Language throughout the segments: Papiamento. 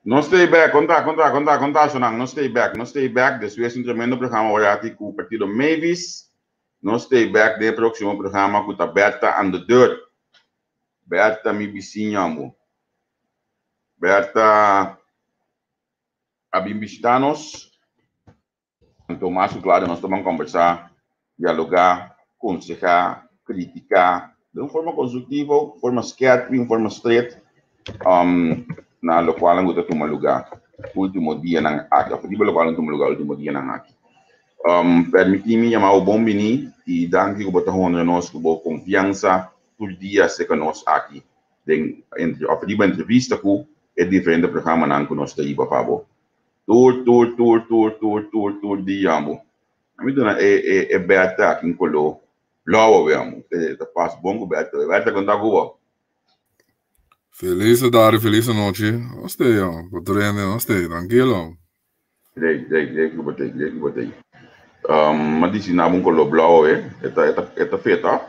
No stay back, konta, konta, konta, konta, shonang, no stay back, no stay back. Despues un tremendo programa orati ku Partido Mavis. No stay back den próximo programa ku ta Berta aan de deur. Berta mi bisiña mo. Berta a bin bishita nos. Anto mas ku klaro nos ta ban kombersá, dialogá, konsehá, kritiká den un forma konstruktivo, forma skèrpi, un forma stret, na lokualnan ku ta tuma lugá último dianan aki òf riba lokualnan ku ta tuma lugá último dianan aki. Permití mi yama bo bon biní i danki ku bo ta honra nos ku bo konfiansa tur dia serka nos aki den òf riba entrevista ku e diferente programanan ku nos ta hiba pa bo. Tur, tur, tur, tur, tur, tur, tur dia amo. A mi duna e, e, e Berta aki un koló blauw awe amo. E ta pas bon ku Berta. Berta, kon ta ku bo? Feliz tarde, feliz noche. Nos te, yo. Por hende, nos te, tranquilo. Grei, grei, grei ku bo te, grei ku bo te. Um, ma disi na un koló blauw awe. E ta, e ta, e ta feta.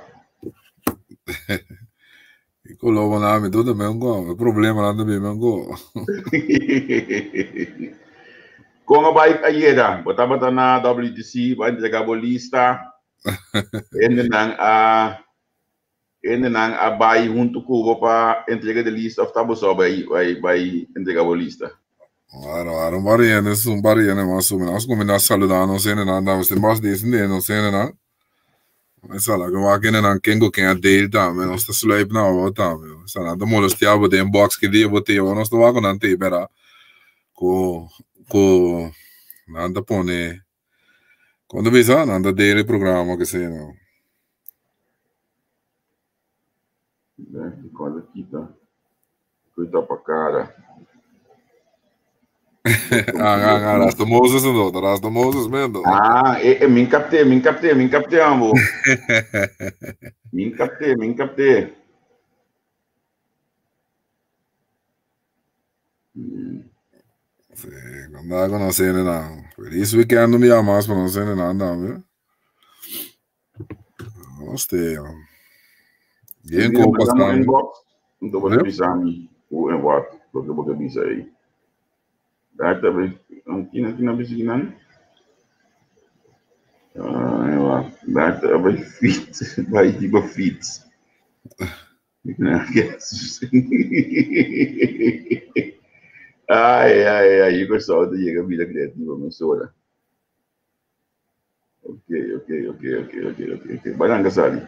E koló bo na mi tur ta men ko. E problemanan ta bin men ko. Kon a bai ayera? Bo tabata na WTC, bo a entrega bo lista. Hendenan a hendenan a bai huntu ku bo pa entrega di lista of ta bo so bai bai bai entrega bo lista? Claro, claro, un par di hende, un par di hende mas o menos. Nos kuminsá saluda nos hendenan tambe. Si mas di esei nos hendenan. Mesa la ke wak nan ken ku ken a deal tambe nos ta sluip na bo tambe mesa nan ta molestia bo den box ki dia bo te bo nos ta wak ku nan te bera ku ku nan ta pone kon ta bisa nan ta deal e programa ke se no. Cuida pa cara. Ah, ah, ah, Rasta Moses ando, Rasta Moses mendo. Ah, eh, eh, min capté, min capté, min capté ambo. Min capté, min capté. Sí, andaba con no sé nada. Feliz weekend un día más, pero no sé nada, también. Hostia. Bien Mira, ko mandame un pasando. inbox. Anto bo ta Yep. bisa mi hoe en wat. Loke bo ta bisa ei. Daar ta be. Kina kina bisa kinan? Ah, wa. Daar ta be fiets. Bai hiba fiets. Ai, ai, ai. Yuko sa ta yega bida creativo mesora. Ok, ok, ok, ok, ok, ok, ok. Baranka sali.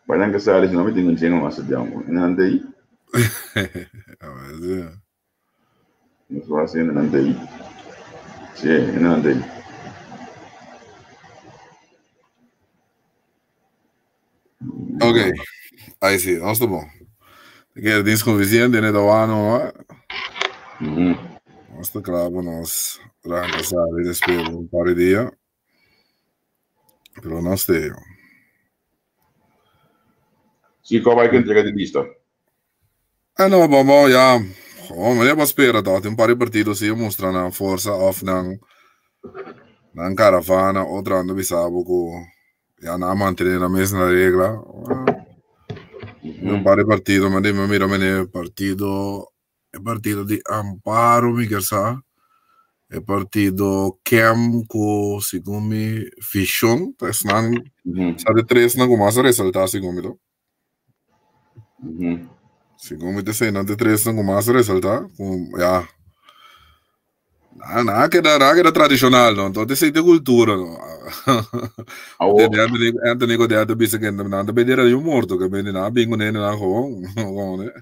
Baranka sali, si no mi tin un chingo mas adiamo. En nan tei? A ver, sí. Nos va haciendo nan tei. Sí, en nan tei. Ok, ahí sí, nos ta bon. Te queda dins con Vicente, ne Dawano, ah. Nos ta kla pa nos ranka sali despues un par di dia. Pero nos te. Sí, ko bai ku entrega di lista? Ah, no, bon, bon, ja. Gewoon, meneer pa spera toch. Tin un par di partido sí a mustra nan forsa of nan nan caravana, otro anda bisa bo ku ya nan a mantene nan mes na regla. Un par di partido, ma dime mira meneer, partido e partido di Amparo mi kier sa, e partido Kem ku segun mi Vision, ta esnan sa de tresnan ku mas a resalta segun mi to. Segun mi ta eseinan de tresnan ku mas a resalta, ku ya. Nan a keda, nan a keda tradicional, no? Entonces esei ta cultura, no? Awo. Anthony, Anthony Godet ta bisa que nan ta bedera di un morto, que bende nan a bin con nan gewoon, gewoon, eh.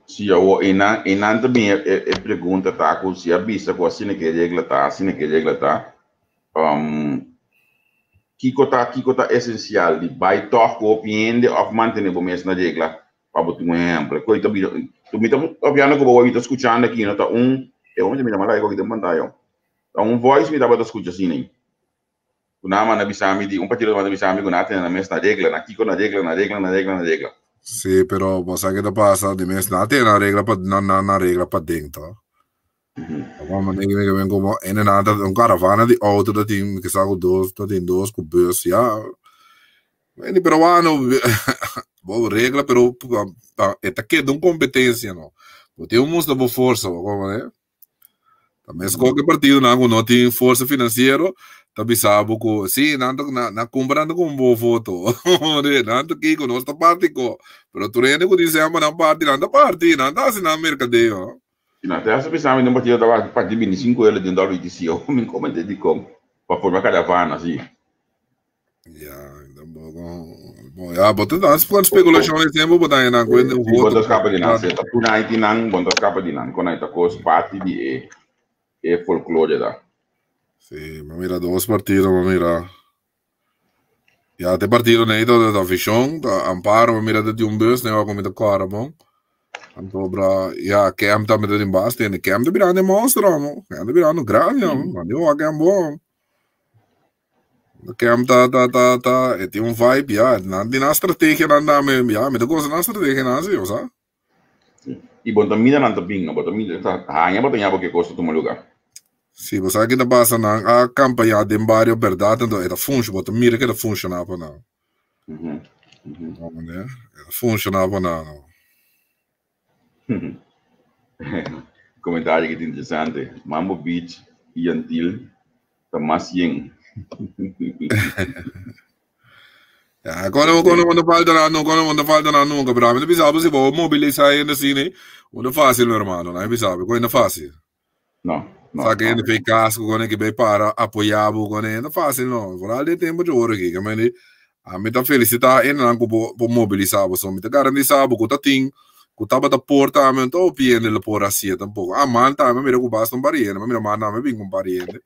Si awo, e nan, e nan ta bin e, e pregunta ta ku si a bisa ku asina ke regla ta, asina ke regla ta, um, kiko ta, kiko ta esensial di bai tòg ku hopi hende òf mantene bo mes na regla? Pa bo tin un ehempel, koe ta bira, tu mi ta papiando ku bo, mi ta skuchando aki, no ta un, e hombre ta mira mal aki den pantaya, ta un voice mi tabata skucha asina ei. Ku nan a manda bisa mi di, un partido ta manda bisa mi ku nan a tene nan mes na regla, na kiko na regla, na regla, na regla, na regla. Sí, pero bo sa ke ta pasa, di mes nan a tene nan regla pa, nan, nan, nan regla paden, to. Awor manera mi ke ven komo ene nan ta un karavana di outo ta tin mi ke sa ku dos ta tin dos ku bus ya. Ene peruano bo regla pero e ta keda un kompetensia no. Bo tin ku mustra bo forsa bo komprende. Ta meskos ku e partidonan ku no tin forsa finansiero ta bisa bo ku si nan ta nan kumpra nan ta kumpra bo voto. Nan ta kiko nos ta parti ko pero tur hende ku tin semper nan parti nan ta parti nan ta hasi nan merkadeo. Si nan ta hasi bisa mi den partido ta wak parti 25 euro den WTC o mi komente dikon pa forma caravana si. Ya, tampoco. Bon, ya, bo ta dan speculation e tempo bo ta nan ku un voto. Bo ta skapa di nan, se ta tuna ti nan, bo ta skapa di nan, kon ta kos parti di e e folklore da. Si, ma mira dos partido, ma mira. Ya, te partido nei ta ta Vision, ta Amparo, ma mira ta di un bus, nei wa komi ta kora bon. Anto bra, ya, Kem tambe ta din bas, tende Kem ta birando e monster, amo. Kem ta birando grandi, amo. Ma di wa Kem bon. Kem ta ta ta ta, e tin un vibe, ya, nan tin nan strategia nan dame, ya, mi ta goza nan strategia nan si, o sa. I bo ta mira nan ta bin, no? Bo ta mira, ta haña bo ta ña bo ke kos ta tuma luga. Si, bo sa ki ta pasa, nan a kampañá den bario bèrdat, anto e ta funsho, bo ta mira ke ta funshoná pa nan. E ta funshoná pa nan. Comentario ki ta interesante. Mambo Beach y Antil ta mas yen. Ja, kono kono no falta nada, no kono no falta nada nunca, pero a mi no bisa si bo mobilisa hende asina, no fácil, mi hermano, no bisa, kono no fácil. No, no. Sa que hende fe casco kono que be para apoyar bo kono no fácil no. Vooral de tempo de oro aquí, que me a mi ta felicita hende nan ku bo bo mobilisa bo so mi ta garantisa bo ku ta tin ku tabata por tambe no ta hopi hende lo por hacié tampoco. A man tambe mira ku basta un par di hende, mira man tambe bin ku un par di hende.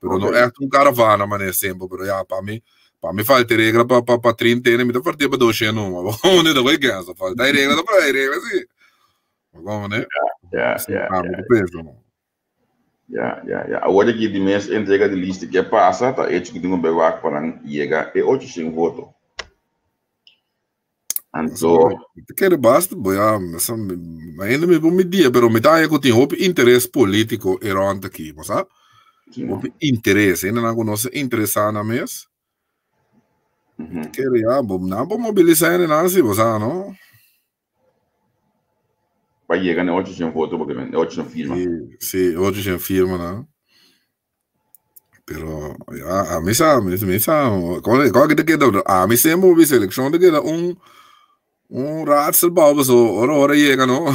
Pero no echt un caravana manera semper, pero ya pa mi pa mi falta regla pa pa pa 30 hende mi ta partia pa 200 numa. Bo ta bai kensa falta regla ta pa regla si. Bo ne? Ja, ja, Ah, mi ta pensa no. Ja, ja, ja. Awor aki di mes entrega di lista ke pasa ta hecho ku tin un bewak pa nan yega e 800 voto. Anto. Te kere basta, bo ja, ainda mi por mi dia, pero mi ta haña ku tin hopi interes polítiko e rònt aki, bo sa? Hopi interes, hendenan ku no sa interesá nan mes. Te kere ya, bo nan por mobilisá hendenan si, bo sa, no? Pa yega na 800 voto, porque men, 800 firma. Sí, sí, 800 firma, no? Pero, ya, a mi sa, mi, mi sa, kon, kon que te queda, a mi sempre mi selección te queda un, un raadsel pa so, ora ora llega, no?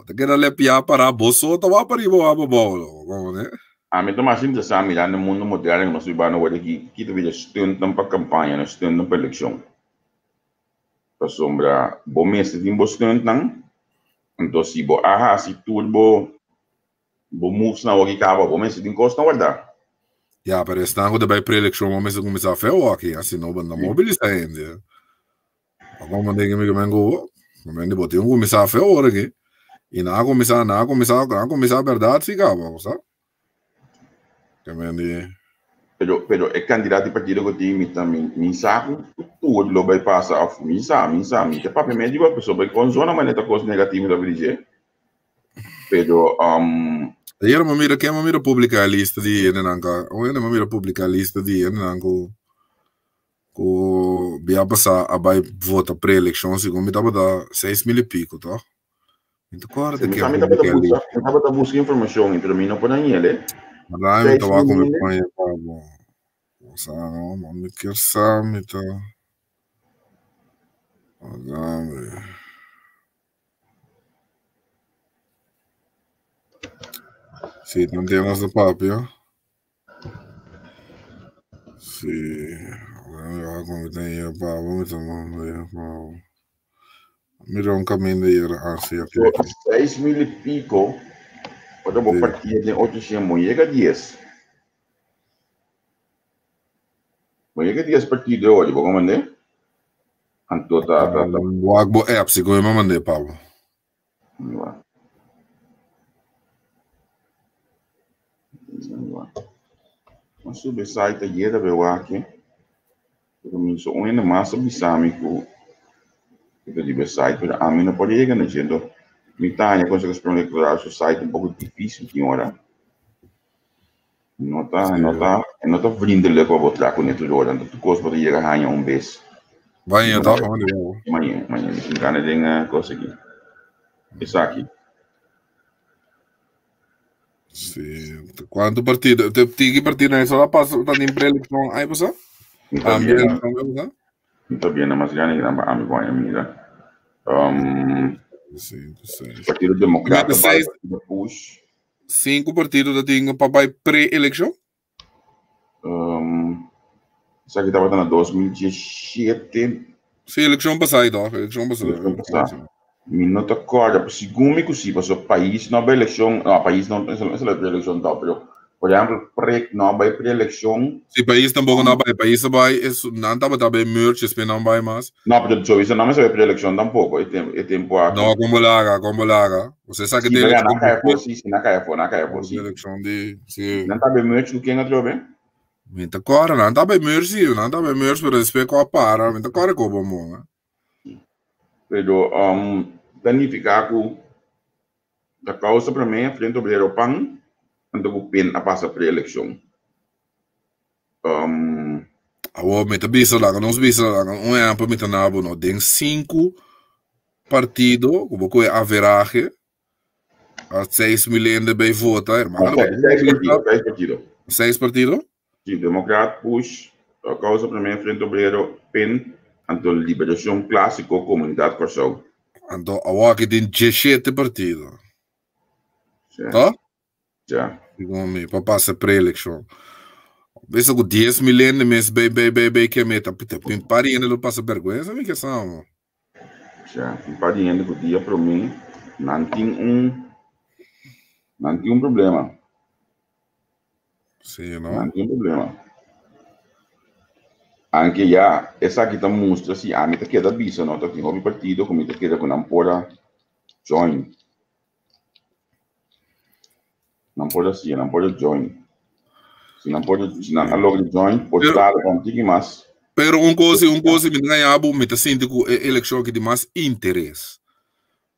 Te queda le pia para boso, te va para arriba, va para abajo, como ne? A mi ta mas interesá mirando e mundo moderno ku nos ta biba awor aki, ki ta bira stuntnan pa kampaña, no stuntnan pa elekshon. Pasobra bo mester tin bo stuntnan, anto si bo a hasi tur bo bo moves nan awor kaba, bo mester tin kosnan wardá. Ya, pero esnan ku ta bai preelekshon bo mester kuminsá fe awor si no bo no mobilisá hende. Bo manda mi ku men ku bo, bo tin ku kuminsá fe awor aki. I nan a kuminsá, nan a kuminsá, nan a kuminsá bèrdat si kaba, bo sa. Pero, pero e kandidat di partido ku tin mi ta mi mi sa ku tur lo bai pasa òf mi sa mi sa mi ta papia medio igual pasobra kon zona manera ta kos negativo ta bini dje pero um, Ayer mi mira ken mi mira publica e lista di hendenan ka un hende mi mira publica e lista di hendenan ku ku bia pasa a bai vota pre-elekshon segun mi tabata 6000 y pico toch? Mi ta kòrda Mi ke sa mi tabata buska, mi tabata buska informashon, pero mi no por hañ'el, eh. Marai mi ta wak mi paña pa bo. Bo sa no, ma mi kier sa mi ta. Dame. Si, tantu nos ta papia. Si, mira un kaminda yera hasi aki. 6000 i piko, ora bo partia den 800, bo yega 10. Bo yega 10 partido e ora, bo komand'é? Anto ta ta ta. Wak bo app si ku mi mand'é pa bo. Ma sube site ayera be wak pero mi so un hende mas a bisa mi ku e ta riba e site pero ami no por yega na dje enton mi ta haña Conseho Supremo Electoral su site un poko dificil tin ora no ta no ta e no ta vriendelijk pa bo tra kuné tur ora enton tur kos bo ta yega haña un bes. Maña ta Maña maña mi tin gana den kos aki esaki. Sí. Kuantu partido? Te tiki partido na eso pasa ta nin preelección ay pasa? Mi ta También bien, también pasa? mi ta bien mas gana gran pa ami con mira. Cinco, seis. Partido Democrata Mete seis. Partido Push. Cinco partido ta tin pa bay preelección? Esaki tabata na 2017. Sí, elección pasá toch? Elección pasá. Elección pasá. Mi no ta kòrda, pero segun mi ku sí, pasobra pais no bai elekshon, no, pais no, eso no es preelekshon tòg, pero por ehèmpel prek no bai preelekshon. Sí, pais tampoko no bai, pais a bai, es, nan tabata bai merge, despues nan bai mas. No, pero sowieso no mester bai preelekshon tampoko, e tempo, e tempo aki. No, kon bo laga, kon bo laga. Bo sa ke Sí, te pero elekshon. nan kai afó, sí, sí, nan kai afó, nan kai afó, sí. Elekshon di, sí. Nan ta bai merge ku ken atrobe? Mi ta kòrda, nan ta bai merge, sí, nan ta bai merge, pero despues ku a para, mi ta kòrda ku bo mon, eh. Pero ta nifiká ku ta kousa promé Frente Obrero pan anto ku pen a pasa preelekshon. Awor mi ta bisa laga nos bisa laga un ehèmpel mi ta na bo no den sinku partido ku bo kohe averahe a 6000 hende bai vota hermano. Seis partido, seis partido. Seis partido? Sí, Democrat, Push, Causa Promé, Frente Obrero, pin, anto Liberashon Klásiko, Komunidat Kòrsou. Anto awor aki tin 17 partido. Sí. Toh? Ja. Segun mi, pa pasa preelekshon. Bisa ku 10.000 hende mes bei bei bei bei ke meta. Pita, un par di hende lo pasa bèrgwensa mi ke sa mo. Ja, un par di hende ku dia promé nan tin un nan tin un problema. Sí, no? Nan tin problema. Anke ya, esaki ta mustra si ami ta keda bisa no ta tin hopi partido ku mi ta keda ku nan por a join. Nan por a si, nan por a join. Si nan por si nan a logra join, por Pero- ta un tiki mas. Pero un kos, un kos mi ta gaña bo, mi ta sinti ku e elekshon aki tin mas interes.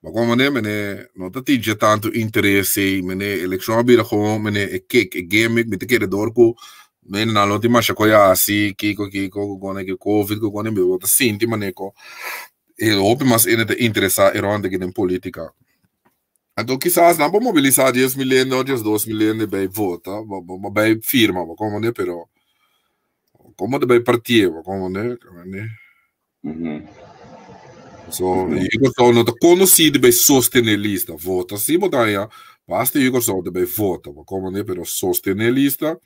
Ma como mane, mene, no ta tin dje tantu interes ei, mene, elekshon a bira gewoon, mene, e kick, e gimmick, mi ta kere dor ku mene nan lo tin masha koe hasi, kiko, kiko, ku kone ki covid, ku kone, bo ta sinti mane ko e hopi mas hende ta interesá e rònt aki den politika. Anto kisas nan por mobilisá 10.000 hende o 12.000 hende bai vota, bo bai firma, bo komprende, pero komo ta bai partié, bo komprende, So, yu Kòrsou no ta konosí di bai sostené lista. Vota sí bo ta haña, basta yu Kòrsou ta bai vota, bo komprendé, pero sostené lista,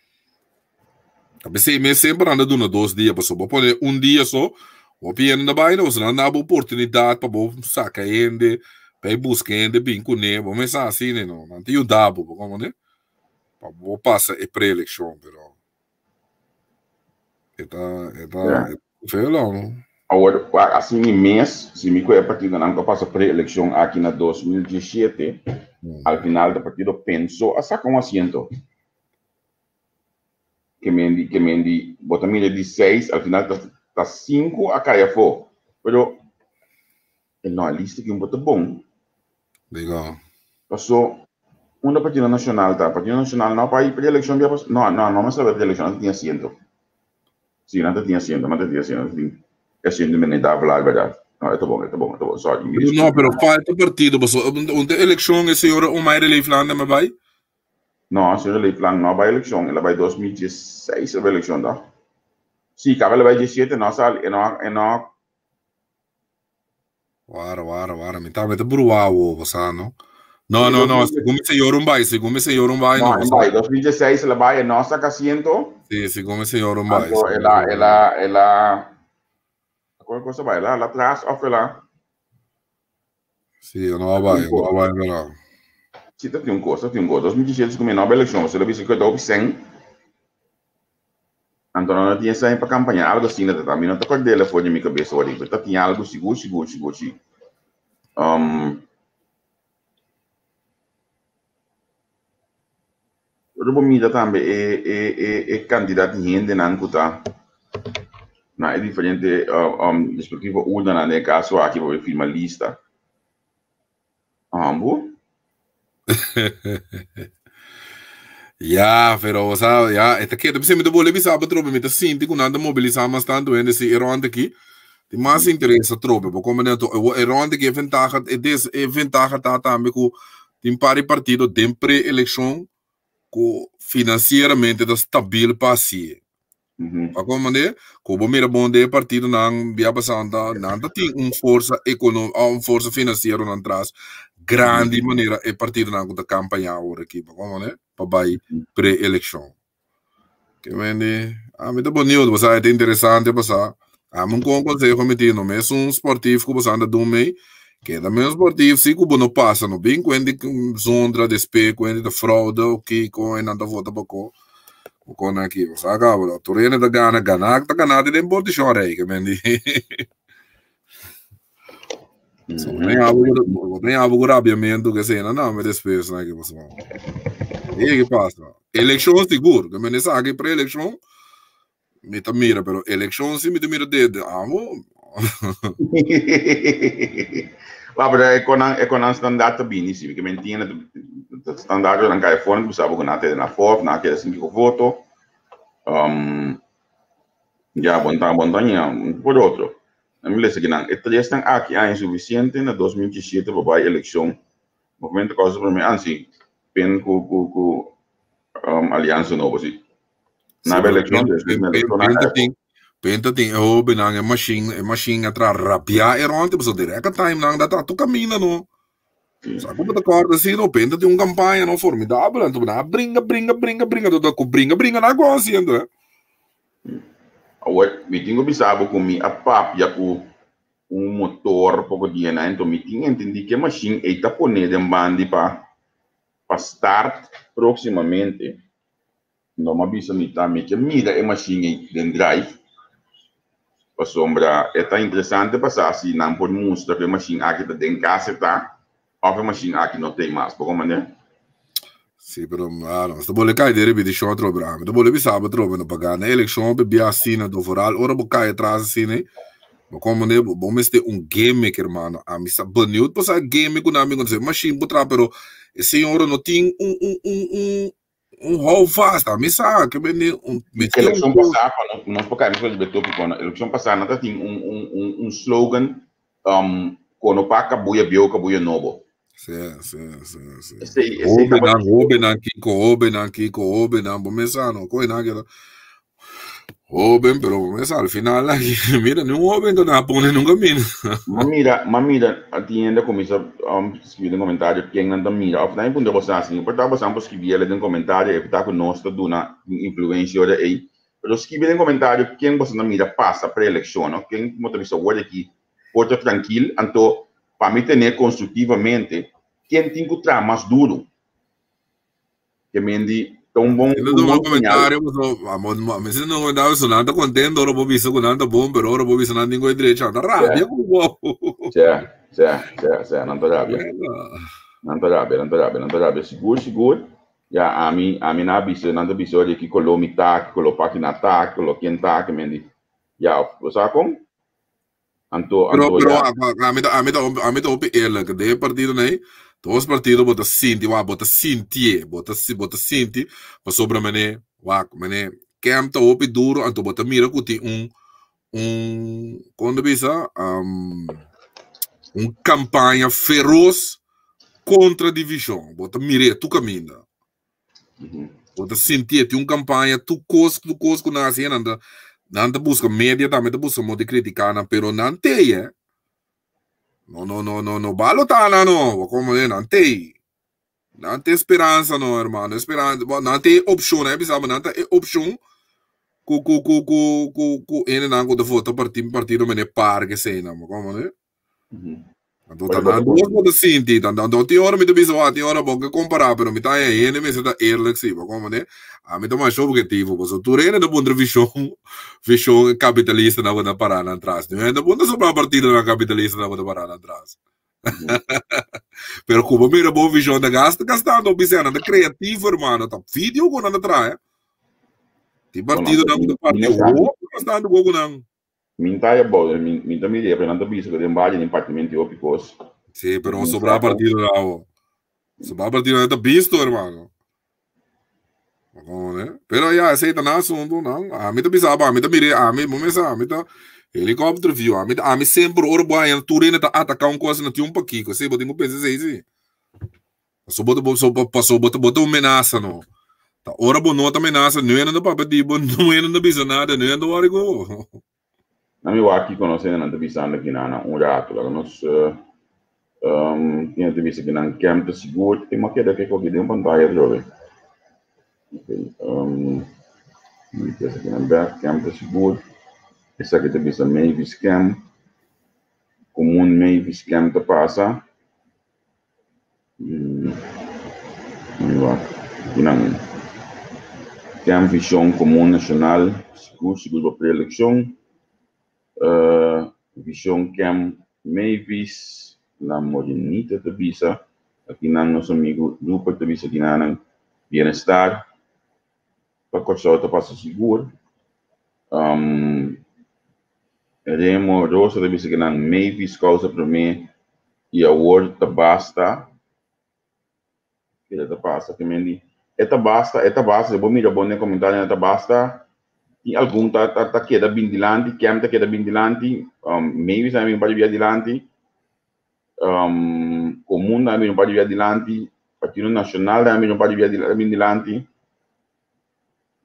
ta p'esei mes semper nan ta duna dos dia, pasobra bo pone un dia so, hopi hende ta bai, pasobra nan da bo oportunidat pa bo saka hende, bai buska hende bin kuné, bo mester hasi asina no, nan ta yuda bo, bo komprendé, pa bo pasa e preelekshon, pero. E ta, e ta, Ja. e ta veel no? Awor, wak, asina mi mes, si mi ku e partidonan ku a pasa pre-elekshon aki na 2017, al final ta partido Penso a saka un asiento. Ke men di, ke men di, bo ta mira di seis, al final ta, ta sinku a kai afó. Pero, e no a lista ki un bo ta bon. Digo. Paso, unda Partido Nacional ta? Partido Nacional no pa ir pre-eleccion bia pas. No, no, no mester haber pre-eleccion, nan ta tin asiento. Sí, nan ta tin asiento, nan ta tin asiento, nan ta tin asiento mene Davelaar, verdad? No, e ta bon, e ta bon, e ta bon, sorry. Mi Pero no, disculpa. pero falta partido, paso un te eleccion e señora Omaire Leeflanda me bai? No, señora Leeflang no a bai eleccion, el a bai 2016 el a bai eleccion, toch? Sí, caba el a bai 17, no a sali, e no, e no Wara, wara, wara. Mi tambe ta bruá awo, bo sa, no? No, no, no, segun mi señor un bai, segun mi señor un bai. No, no, bai, 2016 el a bai, no saca asiento. Sí, segun mi señor un bai. Anto, el a, el a, el a, ¿cuál cosa bai? El a, el atrás of el a? Sí, no bai, no bai, pero. Sí, ta tin un cosa, ta tin un cosa. 2017 segun mi no elección, se lo bisa que ta sen. Anto no tin sen pa campaña, algo asina ta, mi no ta acordele for di mi cabeza ahora, pero ta tin algo sigur, sigur, sigur, sí. Ora bo mira tambe e e e e kantidat di hendenan ku ta na e diferente respektivo urnanan den e kaso aki pa bo firma lista. Ambo? Ya, pero bo sa, ya, e ta keda. P'esei mi ta bolbe bisa bo atrobe, mi ta sinti ku nan ta mobilisá mas tantu hende si e rònt aki. Tin mas interes atrobe, bo komprende? Anto e rònt aki e ventaha, e des, e ventaha ta tambe ku tin par di partido den pre-elekshon ku finansieramente ta stabil pa hasié. Pa komprende? Ku bo mira bon den e partidonan bia pasá nan ta tin un forsa ekono, un forsa finansiero nan tras grandi manera e partidonan ku ta kampañá awor aki, bo komprende? Pa bai pre-elekshon. Ke mende, ami ta boniut, bo sa e ta interesante pasá. Ami un kon konseho mi tin, no mes un sportief ku bo sa anda dun mei, keda mes sportief si ku bo no pasa, no bin kuenti zondra despe, kuenti ta fraude o kiko e nan ta vota pa ko. Bo kono aki, bo sa kaba, lo tur hende ta gana, gana ta gana te den botishon rei, ke mende. So, bo tin algo, bo tin algo ku rabiamentu ke sena na me despues na ke paso. E ke pasa. Elekshon sigur, ke mende sa ke pre-elekshon mi ta mira, pero elekshon si mi ta mira de de amo. Ba, pero e konan e konan standaard ta bini si, ke men tin standaard nan kai fon, ku sabe ku nan te na fof, nan keda sin kiko voto. Um, ya bon ta bon ta ña, por otro. Na mi lesa kinan, e tresnan aki a insufisiente na 2017 pa bai elekshon. Movemento Causa Prome ansi pen ku ku ku um, Aliansa Nobo si. Na Sí, pero elekshon, despues na elekshon na Penta kai tin, penta tin e hobennan, e machine, e machine a tra rabiá e rònt, pasobra direct time nan da tra tur kaminda no. Sa ku bo ta kòrda si no, penta tin un kampaña no formidabel, anto nan a bringa, bringa, bringa, bringa, tot ku bringa, bringa nan a gosa siendo eh. Awor, mi tin ku bisa bo ku mi a papia ku un motor poko dia na, enton mi tin entendí ku e mashin ei ta poné den bandi pa pa start próksimamente. No m'a bisa mi ta mi ke mira e mashin ei den drive, pasobra e ta interesante pa sa si nan por mustra ku e mashin aki ta den kas e ta òf e mashin aki no t'ei mas. Bo komprendé? Sí, pero ah, nos ta bole kai den repetishon atrobe, pero ami ta bole bisa bo atrobe, no pa gana elekshon pe bia asina, do vooral ora bo kai atras asina, bo komprendé, bo, bo mester un gimmick, hermano. Ami sa benieuwd pa sa gimmick ku nan bin konosé. Mashin por traha, pero e señora no tin un, un, un, un, un houvast. Ami sa ke bende un, mester un Elekshon kos. pasá, pa nos, nos por kai nos riba e tópiko, no? Elekshon pasá nan ta tin un, un, un, un slogan, um, kono pa kabuya bieu, kabuya nobo. Sí, sí, sí, sí. Esei, esei Hóbennan, tabata. hóbennan kiko, hóbennan kiko, hóbennan, bo mes sa no, koe nan keda hóben, pero bo mes sa al final aki, mira, ni un hóben ku nan a pone nunka mira. Ma mira, ma mira, a tin hende a kuminsá um, skibi den komentario ken nan ta mira, òf nan e puntra boso asin, por ta boso por skibi el den komentario, evitá ku nos ta duna tin influensia ora ei, pero skibi den komentario ken boso ta mira pasa pre-elekshon, no? Ken bo ta bisa wor aki por ta trankil, anto pa mi tene constructivamente, ken tin cu traha mas duro? Ke men di, ta un bon, Si no un duna bon señal. comentario, paso, amo, mi si no comentario, so nan ta contento ora bo bisa cu nan ta bon, pero ora bo bisa nan tin cu e drecho, nan ta rabia Sè, cu bo. sè, sè, sè, sè, nan ta rabia. Bueno. Nan ta rabia, nan ta rabia, nan ta rabia. Sigur, sigur, ya ami, ami nan a bisa, nan ta bisa ora di ki color mi ta, ki color pagina ta, ki color ken ta, ke men di, ya, bo sa con? Anto, Pero, anto pero ya. ami ta, ami ta, ami ta hopi eerlijk. Den e partido nei, dos partido bo ta sinti, wak, bo ta sintié, bo ta, bo ta sinti, pasobra mene, wak, mene, Kemp ta hopi duro, anto bo ta mira ku tin un, un, kon ta bisa, um, un kampaña feroz kontra divishon. Bo ta mir'é tur kaminda. Bo ta sintié, tin un kampaña, tur kos, tur kos ku nan hasi, nan ta, nan ta buska, media tambe ta buska modo di kritiká nan, pero nan tei, eh. No, no, no, no, no balotá nan no, bo komo nan tei. Nan tin speransa no, hermano. Esperanza. Bo, nan tin opcion, eh, bisa, nan ta e opcion ku ku ku ku ku ku ene nan ku ta vota parti partido mene par ke sei nan, como ne? Anto ta nan dos bo ta sinti, tan anto tin ora mi ta bisa, wa, tin ora bo ke compara, pero mi ta haña hende mester ta eerlijk si, bo como ne? A mi ta masha objetivo, pasobra tur hende ta puntra vision, vision kapitalista nan ku ta para nan tras. Niun hende ta puntra sobre partidonan kapitalista nan ku ta para nan tras. Pero como mira bo vision ta gasta gastando bisa nan ta creativo hermano ta video ku nan ta traha. Tin partido nan ku ta parti hopi gastando ku nan. Mi ta ya bo, mi ta mira pero nan ta bisa ku den valle den partimento hopi kos. Sí, pero sobra partido nan. Sobra partido nan ta visto hermano. Pero ya, esei ta nan asuntu, nan. Ami ta bisa bo, ami ta mira, ami, bo mesa, ami ta helicopter view. Ami, ami semper ora bo haña tur hende ta ataká un kos na tin un pakiko. Sí, bo tin ku pensa esei sí. Paso bo ta, bo, paso bo ta, bo ta un menasa no. Ta ora bo no ta menasa, niun hende no papia di bo, niun hende no bisa nada, niun hende no wòri ku bo. Na mi wak kiko nos hendenan ta bisando kinan un ratu. Laga nos um, tin ta bisa kinan kem ta sigur. E ma keda ke koki den pantaya atrobe. Okay, um, mi pesa kinan bek, kem ta sigur. Esaki ta bisa Mavis kem. Komun Mavis kem ta pasa. Mi wak kinan ken vision komun nashonal sigur sigur pa preelekshon. Vision ken Mavis La Morenita ta bisa akinan nos amigu Rupert ta bisa kinanan bienestar pa Kòrsou ta pasa sigur. Remo Rosa ta bisa ku nan Mavis kousa promé i awor ta basta. Keda ta pasa ke men di e ta basta, e ta basta. Si bo mira bon den komentarionan e ta basta. Tin algun ta ta ta keda bin dilanti, Kem ta keda bin dilanti, Mavis a bin un par di bia dilanti, Komun a bin un par di bia dilanti, Partido Nashonal a bin un par di bia bin dilanti.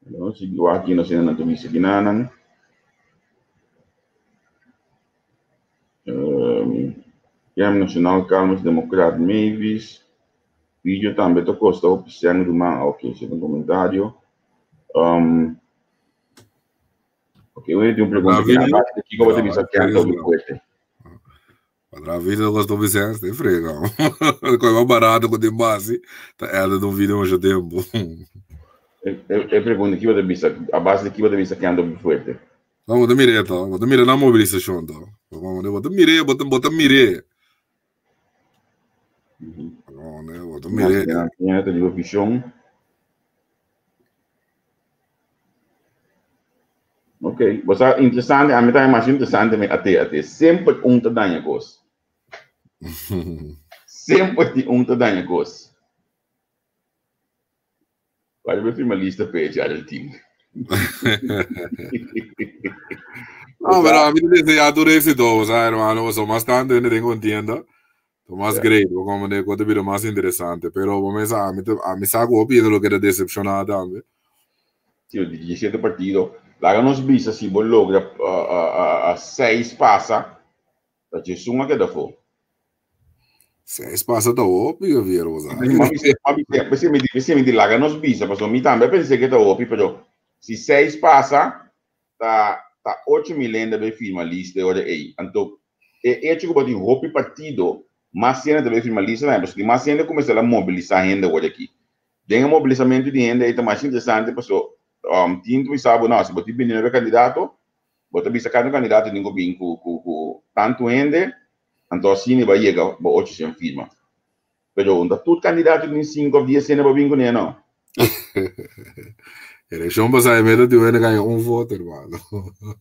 Nos sigui wak aki nos hende nan ta bisa kinanan. Kem Nacional Calmes Democrat Mavis. Video tambe ta kosta hopi sèn ruman. Ok, esei ta un komentario. Ok, un tin un pregunta kinan. Kiko bo ta bisa kem ta hopi fuerte? Cuadra video kosta hopi sèn, te frega. Koe mas barato ku tin base, ta edit un video masha tempu. E pregunta ki bo ta bisa, a base di ki bo ta bisa ken ta hopi fuerte? No, bo ta mir'é to, bo ta mira nan mobilisashon to. Bo ta mir'é, bo ta bo ta mir'é. Bo ta mir'é. Nan ta riba vision. Ok, bo sa interesante, a mi ta mas interesante mi ate ate. Semper un ta daña kos. Semper tin un ta daña kos. Wak mi firma lista pe echar el team. No, pero a mi ta desea tur éxito, o sea, hermano, so mas tanto hende den contienda, to mas great, bo comprende, cu ta bira mas interesante, pero bo mesa, ami ta, ami sa cu hopi hende lo keda decepciona tambe. Si, di 17 partido, laga nos bisa si bo logra 6 pasa, ta djesun a keda afó. 6 pasa ta hopi, Javier, bo sa. P'esei mi di laga nos bisa, pasobra mi tambe a pens'é ke ta hopi, pero si 6 pasa, ta ta 8000 hende a bay firma lista e ora ey. Anto e hecho cu bo tin hopi partido, mas hende ta bay firma lista tambe, pasobra tin mas hende cuminsa la mobilisa hende awor aki. Den e mobilisamento di hende ey ta mas interesante pasobra tin ta bisa bo, no, si bo tin 29 candidato, bo ta bisa cada candidato tin cu bin cu cu cu tanto hende, anto asina bo a yega bo 800 firma. Pero unda tur candidato tin 5 of 10 hende bo bin cune no. Eleccion pasa e meta tin hende gana un voto, hermano.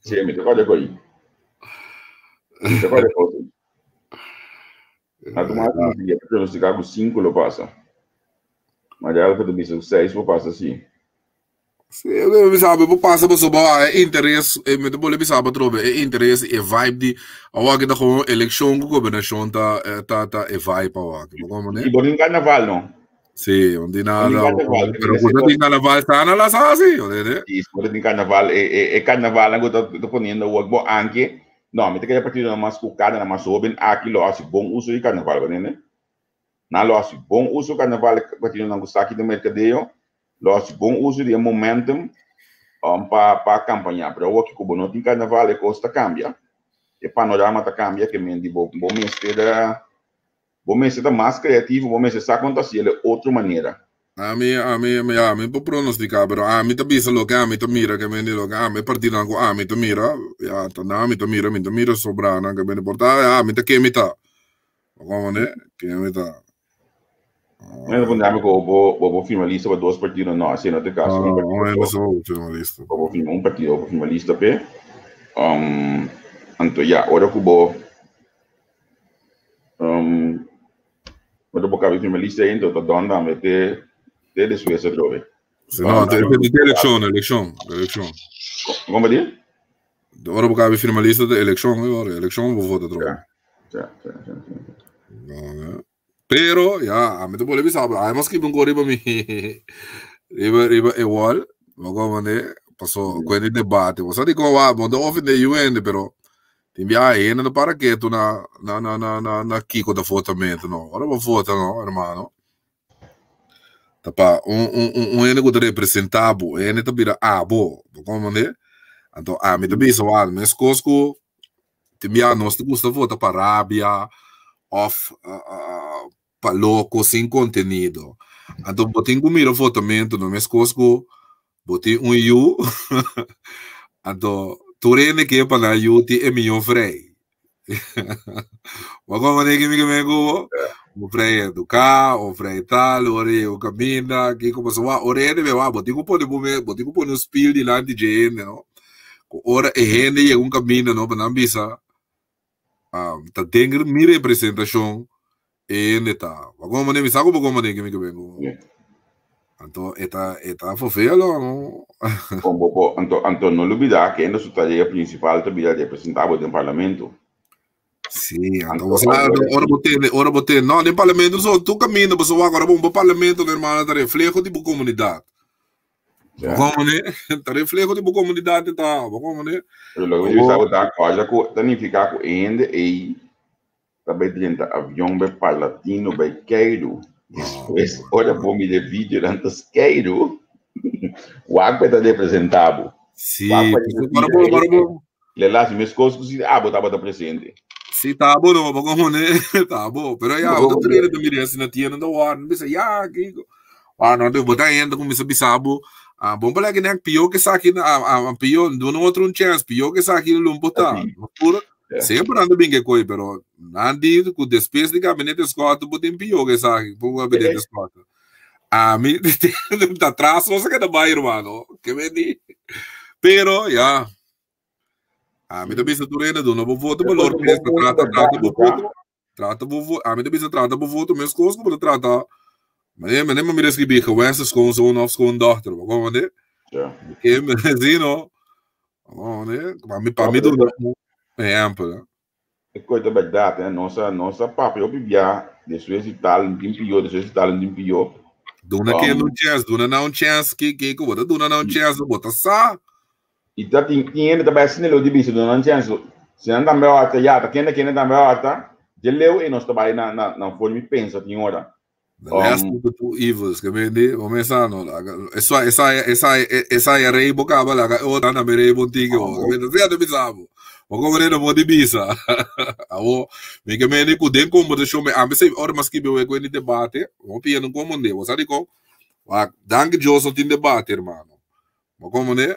Sí, mi ta acuerdo cu ahí. Mi ta acuerdo cu ahí. Na tu mas mi ta pronostica cu 5 lo pasa. Maria Alfa ta bisa cu 6 lo pasa, sí. Sí, mi bisa bo pasa bo soba e interes, e mi ta bole bisa bo atrobe, e interes e vibe di awor aki ta gewoon eleccion ku gobernacion ta ta ta e vibe awor aki, bo komo ne? I bo tin carnaval no? Sí, un di nada, pero ku ta tin carnaval sana las hasi, o Sí, bo tin carnaval, e e e carnaval nan ku ta ta poniendo awor bo anke, no, mi ta kere partido nan mas ku kada nan mas hoben aki lo hasi bon uso di carnaval, bo tende? Nan lo hasi bon uso karnaval e partidonan ku sa ki den merkadeo lo hasi bon uso di e momentum pa pa kampañá. Pero awor ku bo no tin karnaval e kos ta kambia, e panorama ta kambia ke men di bo bo mester bo mester ta mas kreativo, bo mester sa kon ta hasiel e otro manera. Ami, ami, ami, ya, ami por pronostiká, pero ami ta bisa loke ami ta mira, ke men di loke ami, e partidonan ku ami ta mira, ya, ta nan ami ta mira, mi ta mira sobranan, ke men di por ta, ya, ami ta ken mi ta. Bo komprende? Ken mi ta. Mi ta puntra mi ku bo, bo por firma lista pa dos partido, no, asina no ta e kaso, un No, partido un hende so. so por firma lista. Bo por firma un partido, bo por firma lista p'e. Anto ya, ora ku bo, ora bo kaba di firma lista ei, anto ta dòn tambe te, te despues atrobe. Si no, te, te, te elekshon, elekshon, elekshon. Kon bo di? Ora bo kaba di firma lista te elekshon, e ora, elekshon bo vota atrobe. Ja, ja, ja, ja, ja. No, no. Pero, ya, ami ta bolbe bisa, ai mas skibi un ko riba mi, riba, riba e wall, bo komprende, paso, ku e debate, bo sa di kon wa, bo ta ofende yu hende, pero tin biaha hende no para ketu na, na, na, na, na, na kiko ta votamento, no. Ora bo vota, no, hermano, ta pa un, un, un, un hende ku ta representa bo, e hende ta bira abo, bo komprende? Anto ami ta bisa, wa, meskos ku Tin bia nos ta gusta vota pa rabia of pa loko sin kontenido. Anto bo tin ku mira votamentu no meskos ku bo tin un yu anto tur hende ke pa nan yu tin e miyo vrei. Bo komprende ki mi ke men ku bo? Un vrei eduká, un vrei tal, ora e yega kaminda, kiko pasobra ora hende be wak bo tin ku pone bo mes, bo tin ku pone un spil dilanti dje hende no. Ku ora e hende yega un kaminda no pa nan bisa ta den mi representashon e hende ta. Bo komprende mi? Sa ku bo komprende ke mi ke ben ku. Anto e ta e ta fofelo no. Kon bo por anto anto no lubida ke hende su tarea prinsipal ta bira representa bo den parlamento. Sí, anto bo sa ora bo tende ora bo tende no den parlamento so tur kaminda bo sa wak ora bo un parlamento no hermano ta refleho di bo komunidat. Bo komprende? Ta refleho di bo komunidat ta, bo komprende? Pero loke mi bisa bo ta kòrda ku ta nifiká ku e hende ei ta bai drenta avion bai Parlatino bai Keiru. Despues ora bo mira e videonan ta skeiru, wak pa e ta representá bo. Sí, Wak pa e ta ora bo, ora bo. Le lasi meskos ku si abo tabata presente. Si ta abo no, bo komprende? Ta abo. Pero ya, bo ta train ta mira asina tienda ta wòrdu, bisa ya, kiko. Ah, no, bo ta hende kuminsa bisa bo, ah, bon pala kinek pió ke esaki, ah, ah, pió, duna otro un chance, pió ke esaki lo por ta. Puro, semper nan ta bin ke koi, pero nan di ku despues di gabinete Schotte bo tin pió ke esaki, ku gabinete Schotte. Ami ta tras nos a keda bai, hermano. Ke men di? Pero, ya. Ami ta bisa tur hende duna bo voto balor mes, trata, trata bo voto. Trata bo voto, ami ta bisa trata bo voto meskos ku bo ta trata manera manera mi mira skribí gewenste schoonzoon of schoondochter, bo komprende? Ja. Ke si no, bo komprende? Pa mi pa mi duna un ehèmpel. E kos ta bèrdat, eh, nos a nos a papia hopi bia despues di tal un tin pió, despues di tal un tin pió. Duna kende un chèns, duna nan un chèns, ke ke ku bo ta duna nan un chèns, bo ta sa. I ta tin tin hende ta bai asina leu di bisa duna nan chèns. Si nan tambe a wak ya ta kende kende tambe a wak dje leu ei nos ta bai na na na forma di pensa tin ora. The less of the two evils, ke men di, bo mesa no, laga, esa esa esa esa ya rei bo kaba laga e otro tambe rei bo tiki o, ke men ta ta bisa bo. Bo komprende no por di bisa. Awo, mi ke men di ku den kombersashon mi ambe se ora mas skibi we ku di debate, bo pia no komprende, bo sa dikon? Wak, danki Dios no tin debate hermano. Bo komprende?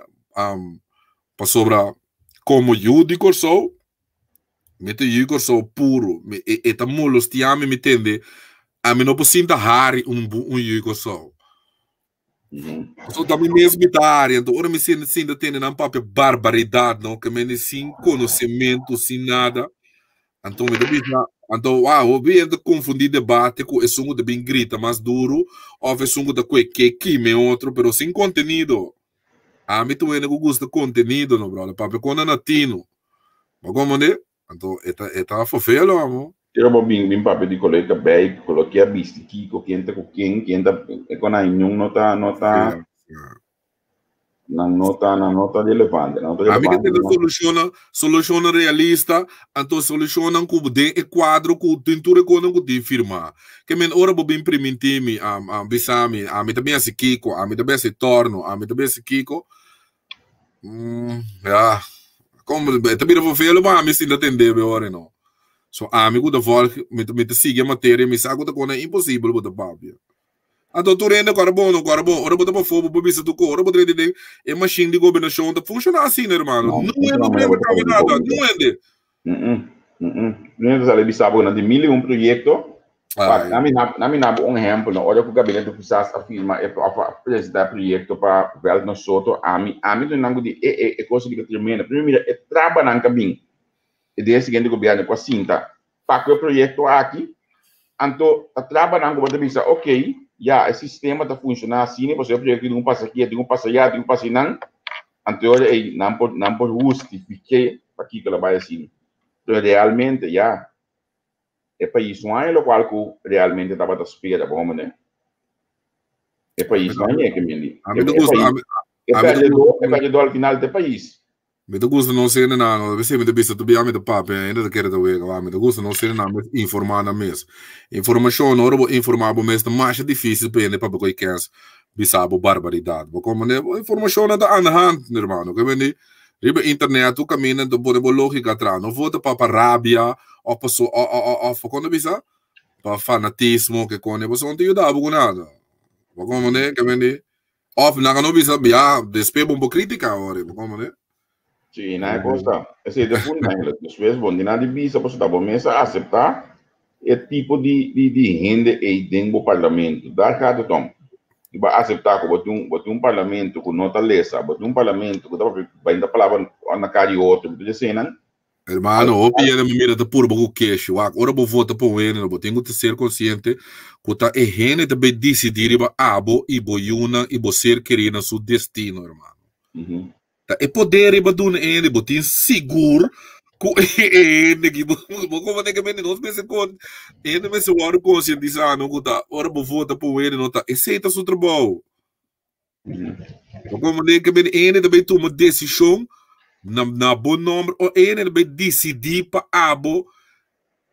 Pasobra komo yu di Kòrsou, mi ta yu di Kòrsou puru. Mi e e ta molestiá mi, mi tende, ami no por sinta hari un un yu di Kòrsou. Pasobra ta mi mes mi ta hari, anto ora mi sinta sinta tende nan papia barbaridat no, ke mende sin konosementu, sin nada, anto mi ta bisa, anto wou hopi hende ta konfundí debate ku esun ku ta bin grita mas duru òf esun ku ta kue ke kima e otro, pero sin kontenido. Ami ta un hende ku gusta kontenido no brother, papia kon nan na tinu. Bo komprende? Anto e ta e ta fofelo amo. Kero bo bin bin papia di kolo e kabei, kolo ke a bisti kiko, ken ta ku ken, ken ta e kon ai niun no ta no ta. Nan no ta, nan no ta relevante. Nan no ta Ami ke relevante. tende solushonnan, solushonnan realista, anto solushonnan ku den e kuadro ku tin tur e konan ku tin firmá. Ke men ora bo bin primintí mi, bisa mi, ami ta bin hasi kiko, ami ta bin hasi tòrno, ami ta bin hasi kiko, ya, kon e ta bira vervelo pa ami sinta tende bo e ora no. So ami ku ta vòlg, mi ta mi ta sigui e materia, mi sa ku ta kona imposibel bo ta papia. Anto tur hende kòrda bon no kòrda bon, ora bo ta pafó bo por bisa tur kos, ora bo drenta den e mashin di gobernashon ta funshoná asina hermano, No, no funshoná hende manera drenta bo ta kaba pidi nada, públiko. no hende. Mm-mm, mm-mm. Tur hende ta sali bisa bo nan tin mil i un proyekto. Wak, Ai. na mi na, na mi na bo un ehèmpel, no, ora ku gabinete Pisas a firma e òf a presentá e proyekto pa Veltman Soto, ami, ami ta nan ku di e e e kos aki ta tremendo. Primero mira e trabanan ku a bin e dia siguiente gobièrnu ku a sinta pa ku e proyekto aki, anto ta trabanan ku bo ta bisa ok, ya e sistema ta funshoná asina, pasobra e proyekto tin ku pasa aki, tin ku pasa aya, tin ku pasa einan, anto e ora ei nan por nan por hustifiké pakiko el a bai asina. Pero realmente ya e pais no haña lokual ku realmente tabata spera, bo hombre. E pais no haña ke mindi. A mi ta gusta, a mi, E a mi ta perdedó, gusta. e perdedó al final ta e pais. Mi ta gusta nos hendenan, a veces mi ta bisa tur bia mi ta papia, hende ta kere ta wega, wak, mi ta gusta nos hendenan mes informa nan mes. Informacion, ora bo informa bo mes ta masha dificil pa hende papia ku e kens bisa bo barbaridad. Bo comprende? Bo informacionnan ta aan de hand, mi hermano. Ke mende riba internet tur caminda ta pone bo logica atrás. No vota pa rabia of paso of kon ta bisa? Pa fanatismo ke kone, pasobra no ta yuda bo ku nada. Bo comprende? Ke mende Of nan a no bisa ya despues bon por critica ora, bo comprende? Sí, na e cosa. Esei ta punto eigenlijk. Despues bon di nan di bisa pasobra bo mes a acepta e tipo di di di hende ei den bo parlamento. Daar gaat het om. Si bo a acepta ku bo tin bo tin un parlamento ku no ta lesa, bo tin un parlamento ku ta papia bainta palabra na kara di otro, bo ta eseinan. Hermano, hopi hende mi mira ta purba ku keshi. Wak, ora bo vota pa un hende, bo tin ku ta ser konsiente ku ta e hende ta bai disidí riba abo i bo yunan i bo ser kerí nan su destino, hermano. Ta e poder riba duna e hende, bo tin sigur ku e hende ki bo bo komo ke mende nos mester kon e hende mester wòrdu konsientisá no ku ta ora bo vota pa un hende no ta esei ta su trabou. Bo comprende que men ene ta bay tuma decisión na, na bo nombre o ene ta bay decidi pa abo.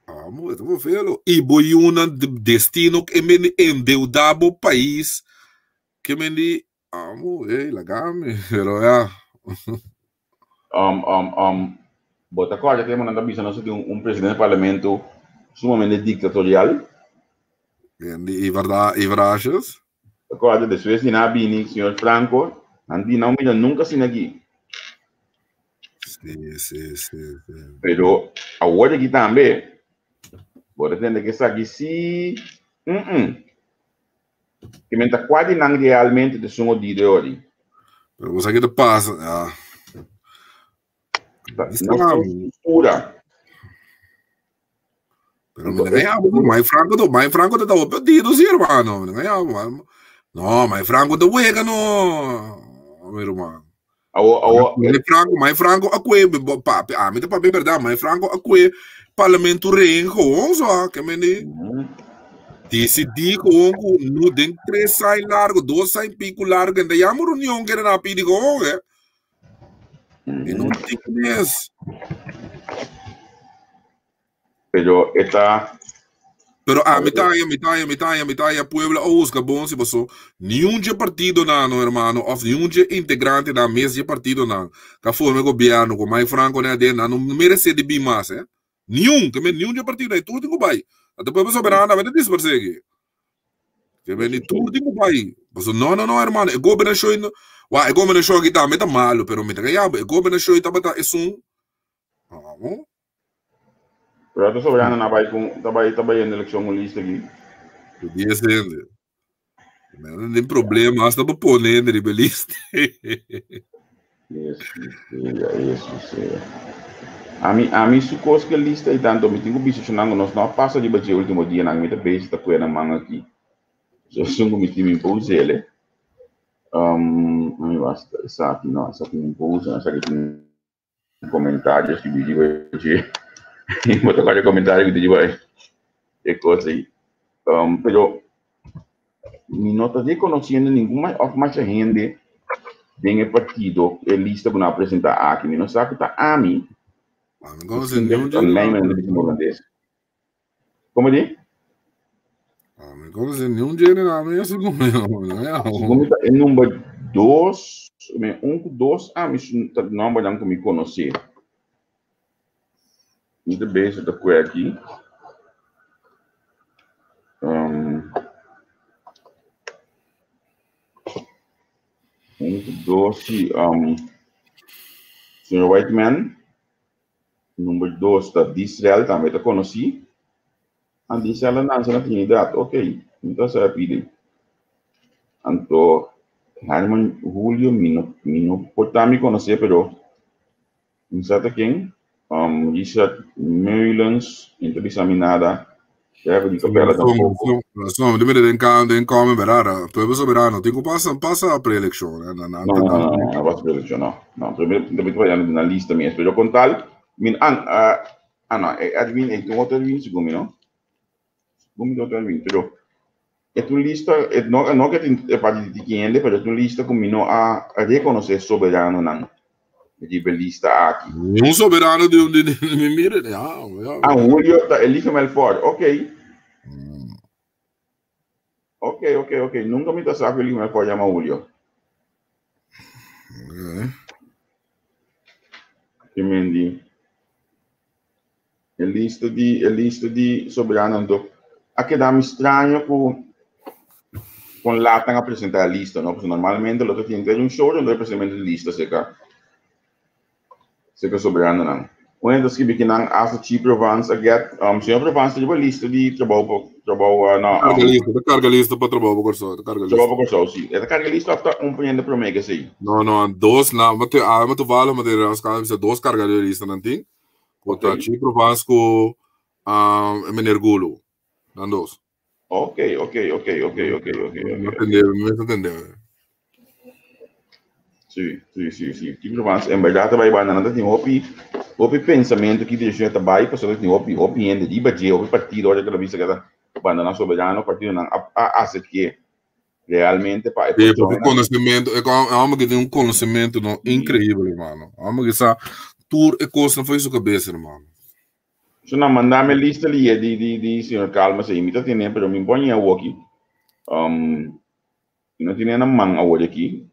Amo, esto fue feo. Y bo yuna destino que men endeuda bo país. Que men di, amo, hey, lagame. Pero ya. Bo ta corda que nan ta bisa nos tin un presidente di parlamento sumamente dictatorial? Y verdad, y verdad, Ta corda despues di nan a bini señor Franco, nan di nan mira nunca asina aki. Sí, sí, sí, sí. Pero awor aki tambe, bo ta tende ke esaki sí, mm-mm. Ke men ta kua di nan realmente ta esun odido e ori. Pero bo sa ke ta pasa, ah. Ta, no struktura. Pero me ganhava, Mai Franco to, Mai Franco te tava perdido, sí, hermano. Me ganhava. No, Mai Franco te juega, no, mi hermano. Awo, awo. Mai Franco, Mai Franco akwe, papi, a mi te papi verdad, Mai Franco akwe parlamento reen gewoon zo, que me di. Decidí gewoon ku no den tres sai largo, dos sai pico largo, en de llamo reunión que na pidi gewoon, eh. E no tin mes. Pero e ta. Pero a mi ta mi ta mi ta mi ta pueblo a husga bon si paso ni un dje partido nan no hermano of ni un dje integrante nan mes dje partido nan ka forma gobierno ku Mike Franco ne aden nan no merece di bin mas eh ni un ke men ni un dje partido nan tur tin ku bai ata pueblo soberano a dispers'e aki ke men ni tur tin ku bai paso no no no hermano e gobernashon wa e gobernashon aki tambe ta malo pero mi ta kayabo e gobernashon tabata esun amo. Pero ta soberano na bai con ta bai ta bai en eleccion un lista aquí. Podia ser. No tem problema, hasta para pôr hende riba lista. Eso, eso, sí. Ami su cos que lista y tanto mi tengo visto chonango nos no pasa riba dje último dia nang mi ta bezig ta cuena man aquí. So sungo mi tin mi pousele. Mi basta esaki no, esaki mi pousa, esaki tin comentario si riba dje. Bo ta kore comentario ku riba e kos ei. Pero mi no ta reconociendo ningun of masha hende. Den e partido, e lista ku nan a presentá aki, mi no sa ku ta ami. Mi konosé niun dje. Mijn manera di holandés. Komo di? Mi konosé niun dje na mi ese komo Segun mi ta e number dos, mi un ku dos ami ta nombernan ku mi konosé. Mi ta bezig ta kue aki. Um, un ku dos, si, um, señor Whiteman. Number dos ta Disrel, tambe ta konosí. Ah, Disrel a nanse na Trinidad, ok, mi ta sa pidi. Anto, Herman Julio, mi no, mi no por ta mi konosé, pero mi sa ta ken. Um, Richard Meulens, mi no ta bisa mi nada. Kevin Capella tampoco. No, dime den kan den komen berara. Pueblo Soberano, tin ku pasa pasa preelección. No, no, no, no, no pasa preelección, no. No, pero mi ta na lista mes, pero con tal min an ah, ah no, Edwin, e tin otro Edwin segun mi, no? Segun mi tin otro Edwin, pero e ta un lista, e no no ke tin e parti di tiki hende, pero e ta un lista ku mi no a rekonosé soberanonan riba e lista aki. Ni un soberano di di di mi mira, ya, ya. Ah, Julio ta Elige Melfort, ok. Ok, ok, ok. Nunka mi ta sa ku Elige Melfort yama Julio. Okay. Ke men di e lista di e lista di soberano anto a keda mi straño ku kon laat nan a presenta e lista no pasobra normalmente lo ta tin un show donde presentamento di lista seka seka soberanonan. Un hende ta skibi ki nan hasta Chi Provence a get um, señor Provence ta riba lista di trabou pa trabou uh, no, Carga lista, ta carga lista pa trabou pa Kòrsou, ta carga lista. Trabou pa Kòrsou, si. E ta carga lista of ta un hende promé ke esei? No, no, dos na, ma te, ah, ma toevallig, ma te rasca, bisa dos carga de lista nan tin. Ku ta Chi Provence ku um, meneer Gulu. Nan dos. Ok, ok, ok, ok, ok, ok. No atendé, no es atendé. Sí, sí, sí, sí. Ki Provence, en verdad ta bai banda, nan ta tin hopi, hopi pensamiento ki dirección ta bai, pasobra tin hopi, hopi hende riba dje, hopi partido ora ke lo bisa ke ta banda nan soberano, partidonan a, a aserk'é realmente pa e Sí, porque conocimiento, e hombre que tin un conocimiento no increíble, hermano. Hombre que sa tur e cosnan foi su cabeza, hermano. So nan mandame lista liye di di di señor Calma sei mi ta tene pero mi pon yen awoki. Um, mi no tene na man awor aki.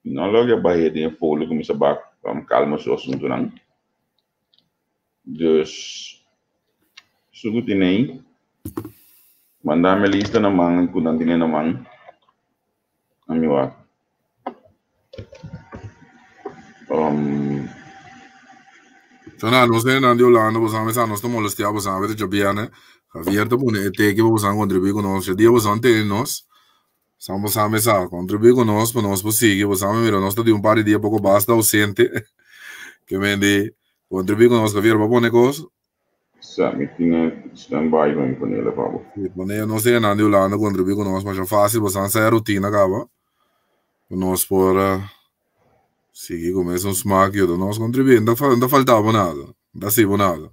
Mi no logra bahe den e folder ku mi sa bak um, Calma su asuntunan. Dus su ku tene ei, mandame lista na man ku nan tene na man. Ami wak. Um, So na, nos nan di Holanda, bo sabe, sa nos ta molestia, bo sabe, te Javier, Javier ta pone e teki pa bo sabe contribui ku nos. Dia bo sabe tene nos, sa bo sabe sa, contribui ku nos, pa nos por sigui, bo sabe, mira, nos ta di un par di dia poko basta ausente, ke men di, contribui ku nos, Javier, bo pone kos, Sa, mi tin e stand-by pa mi ponela pa bo. Si, pone nos hendenan di Hulanda contribui cu nos masha facil, pasobra nan sa e rutina caba, cu nos por sigui cu mesun smaak yuda nos contribui, no ta no ta falta bo nada, no ta haci bo nada.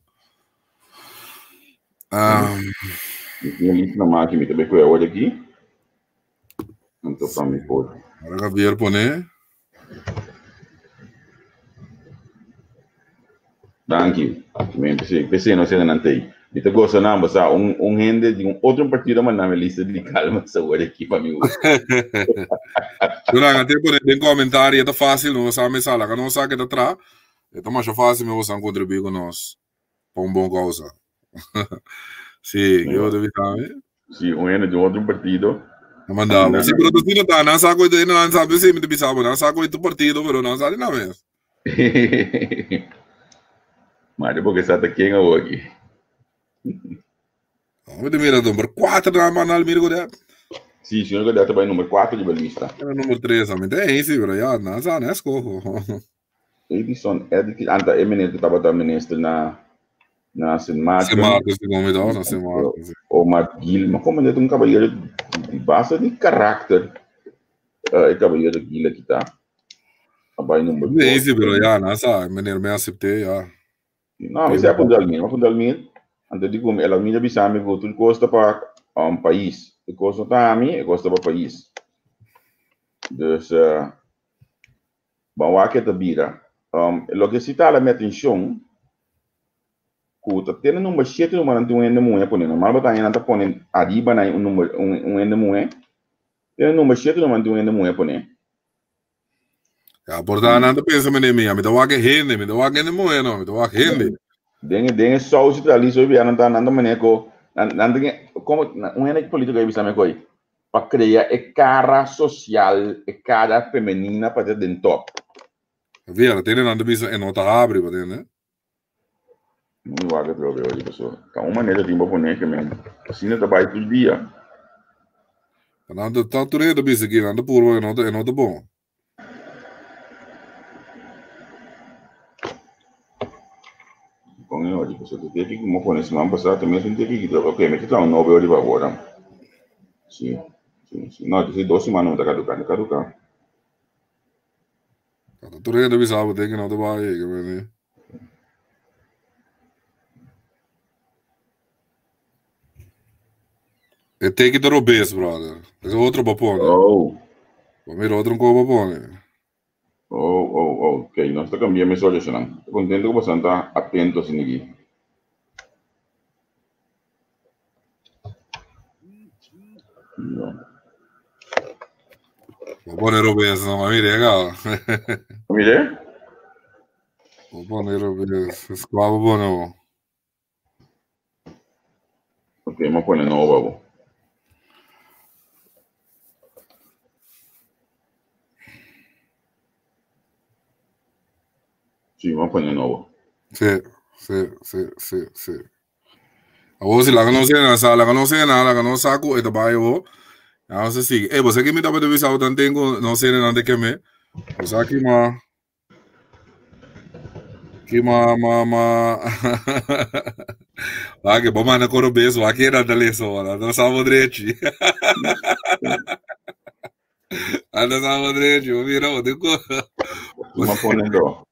Mi tin e lista na maki, mi ta bay cu e awor aki, anto pa mi por. Ora Javier pone. Danki. Mi p'esei, p'esei nos hende nan t'ei. Mi ta gosa nan, bo sa, un, un hende di un otro partido a manda mi lista di calma sabor aki pa mi usa. Duran, a te pone den comentario, e ta fácil, no sa me sala, ka no sa ke ta tra, e ta masha fácil mi bosan contribuí ku nos pa un bon causa. Sí, ke bo ta bisa mi? Sí, un hende di un otro partido. A manda bo. Sí, pero tu no ta, nan sa ku nan sa, sí, mi ta bisa bo, nan sa ku tu partido, pero nan sa di nan mes. Mari porque sa ta ken awor aki. Mi ta mira number 4 na man Almir Godet. Sí, señor Godet ta bai number 4 riba lista. Era number 3, mi ta eens, pero ya, nan sa, nan escojo. Edison Eddy, anta e meneer ku tabata minister na na Sint Maarten. Sint Maarten, si no mi ta, na Sint Maarten. Si. Omar Gil, ma como net un caballero di base di karakter, uh, e caballero Gil aki ta. A bai number Nee, sí, pero ya, na sa, meneer me acepté, ya. No, mi sa punta Almir, ma punta Almir, anto di como el Almir a bisa mi ku tur kos ta pa um, pais. E kos no ta ami, e kos ta pa pais. Dus, uh, Ban wak e ta bira. Loke si ta hala mi atencion cu ta tene number shete numa nan tin un hende muhe pone. Normal bo ta haña nan ta pone ariba na un number un hende muhe. Tene number shete numa nan tin un hende muhe pone. Ya, por ta nan ta pensa mene mi, mi ta wak e hende, mi ta wak hende muhe no, mi ta wak hende. Den den e saus ta listo hopi nan ta nan ta mane ko nan nan tin como un hende politico a bisa mi koy pa crea e cara social e cara femenina pa ta den top. Vera, tene nan ta bisa e no ta habri, pa tende. Mi wak atrobe hoy paso ta un manera tin pa pone ke men asina ta bai tur dia. Nan ta ta tur hende ta bisa aki nan ta purba e no ta e no ta bon. Kon e hoy paso te teki ku mo pone siman pasa ta mesun teki ki ta ok mi ta traha un nobo hoy riba awor. Si si si no si dos siman no ta kaduka no kaduka. Ta tur hende ta bisa bo teki no ta bai ke meni. E teki ta robes, brother. Es otro pa pone. Oh. Pa mira otro un pa pone. Oh, oh, oh. Ok, nos ta cambia mes ocho nan. Ta contento cu boso ta atento asina aki. No. Pa pone robes, no, ma mire, acá. Mire? Pa pone robes. Esclavo pone, bo. Ok, m'a pone nobo abo. Sí, m'a pone nobo. Sí, sí, sí, sí, sí. Abo si laga nos na sa, laga nos na, laga nos sa ku e ta bai abo. Ya nos sigue. Eh, você que me tava de visau tan tengo, no sé na de que me. Você aqui ma Ki ma ma ma Wak, bo manda koro bes, wak era da leso, anda sabo drechi. Anda sabo drechi, bo mira, bo tin ko. Ma pone do.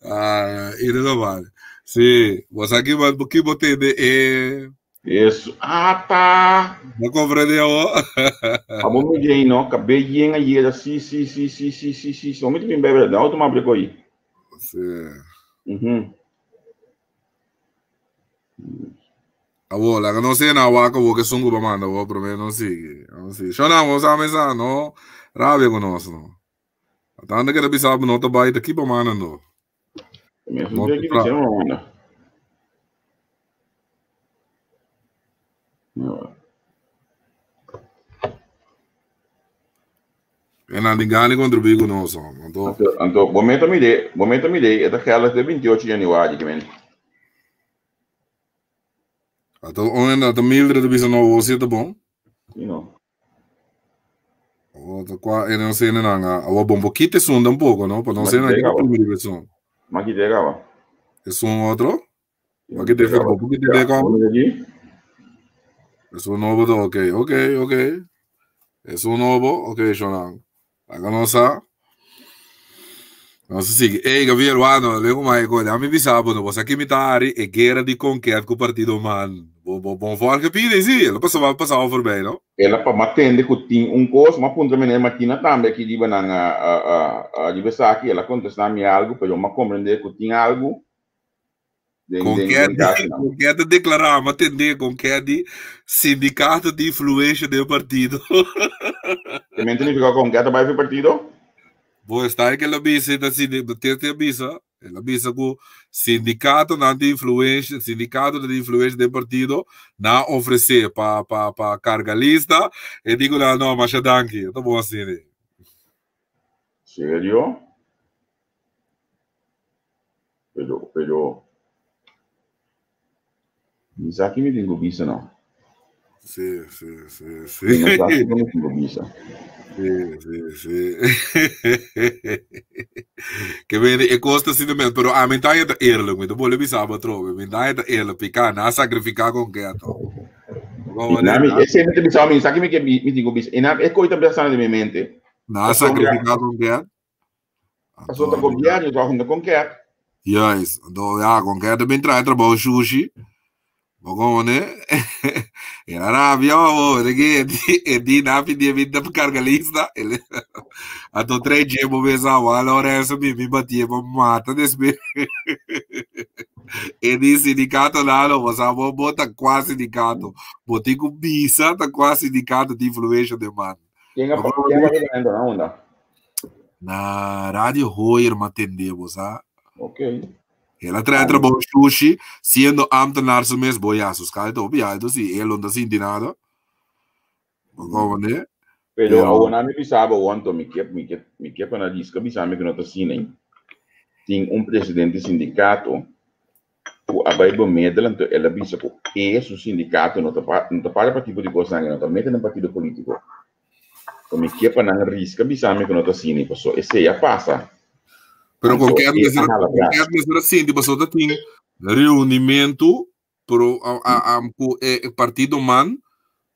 Ah, ire no vale. Sí, bo sa ki bo ki bo tende e Eso, ata! No comprende awo. Abo mi djei no, kabe yen a yera si si si si si si si si. Mi tin bebe da auto ma breko aí. Sí. Mhm. Abo, la no sé na waka wo que sungu ba manda wo, pero me no sigue. No sigue. Shona, wo sa me sa no rabia con nos no. Tanda que bisa no ta bai ta kipa manda no. No ta. No. E nan tin gana di contribuí ku nos, hom. Anto, Anto, anto, bo meta mire, bo meta mire, e ta geldig te 28 januari, ki men. anto un anto Mildred ta bisa no, wo si ta bon. Si no. Awo ta kwa e no sene nan a, awo bon bo kita esun tampoco, no? Pa no Ma sene kita nan e kita primi riba esun. Ma kita e kaba. Esun otro? Ma kita e bo kita e Ja, kom? bo mira aki. Esun nobo ta ok, ok, ok. Esun nobo, ok, shonan. Laga nos sa. Nos sigui. Ey, Gabriel, wano, lego mai ko. Dame bisa bo, no. Bo sa ki mi ta ari e guera di konket ku partido man. Bo, bo, bon volge pide, si. El a pasa, pasa voorbij, no? El a pa matende ku tin un kos, ma puntra meneer Martina tambe aki riba nan a, a, a, a riba esaki, el a kontestá mi algu, pero m'a komprendé ku tin algu den, Con den, ke den di, kasonan. con ke ta deklará, m'a tendé con ke di sindikato di influensha den partido. Te men significa con ke ta bai fi partido? Bo está que el a bisa, ta sindi, te te bisa, el a bisa ku sindikatonan di influensha, sindikato di influensha den partido na ofresé pa pa pa karga lista, e digo na no, masha danki, ta bon asina. Serio? Pero, pero, mi sa ki mi tin ku bisa no. Sí, sí, sí, sí. Mi no sa ki mi tin ku bisa. Sí, sí, sí. Que bene, e costa así de pero a mi ta ta eerlijk, mi te bole bisa atrobe, mi ta ta eerlijk, pica, na sacrificar con que ato. Na mi, ese mi te bisa, mi sa ki mi ke mi tin ku bisa. E na e koi ta pensando den mi mente. Na sacrificar con que. Pasobra ta gobierno ta hunta con kerk. Juist. Anto ja, con kerk ta bin traha trabou shushi. Bo komone? El a rabia bo, de que e di na pidi mi ta carga lista. El a to trei dje bo mesa wa Lorenzo mi mi batie pa mata despues. E di sindicato nalo, bo sa bo bo ta qua sindicato. Bo tin ku bisa ta qua sindicato tin influencia den man. Ken a ken a papia na unda? Na Radio Hoyer ma tende bo sa. Ok. El a trae trabou shushi, siendo ambtenaar su mes, bo ya, su skal ta hopi alto si, el no ta sinti nada. Bo komprende? Pero Pero awor mi bisa bo anto, mi ke mi ke mi ke pa na riska bisa mi ku no ta asina ei. Tin un presidente di sindikato ku a bai bemiddelen, anto el a bisa ku e su sindikato no ta pa no ta para pa tipo di kosnan, e no ta mete den partido politiko. So mi ke pa nan riska bisa mi ku no ta asina, paso esei a pasa. Pero con ke mester con ke mester a sinti paso ta tin reunimentu pero a a a ku e partido man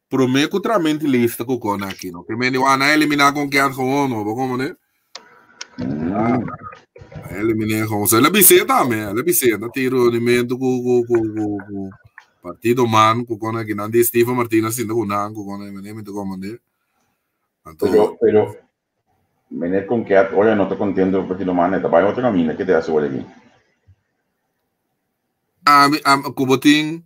prome ku tramenti lista ku kon aki no ke mende wan a elimina con ke gewoon no bo komo ne a elimine gewoon so el a bis'é tambe el a bis'é ta tin reunimentu ku ku ku ku ku Partido man ku kon aki nan di Steven Martina sinta ku nan ku kon mene mi ta komand'é. Anto Pero, pero, meneer Konket, ora no ta kontento ku Partido Man, e ta bai otro kaminda, ke te hasi ora aki? Ami, ami, ku bo tin,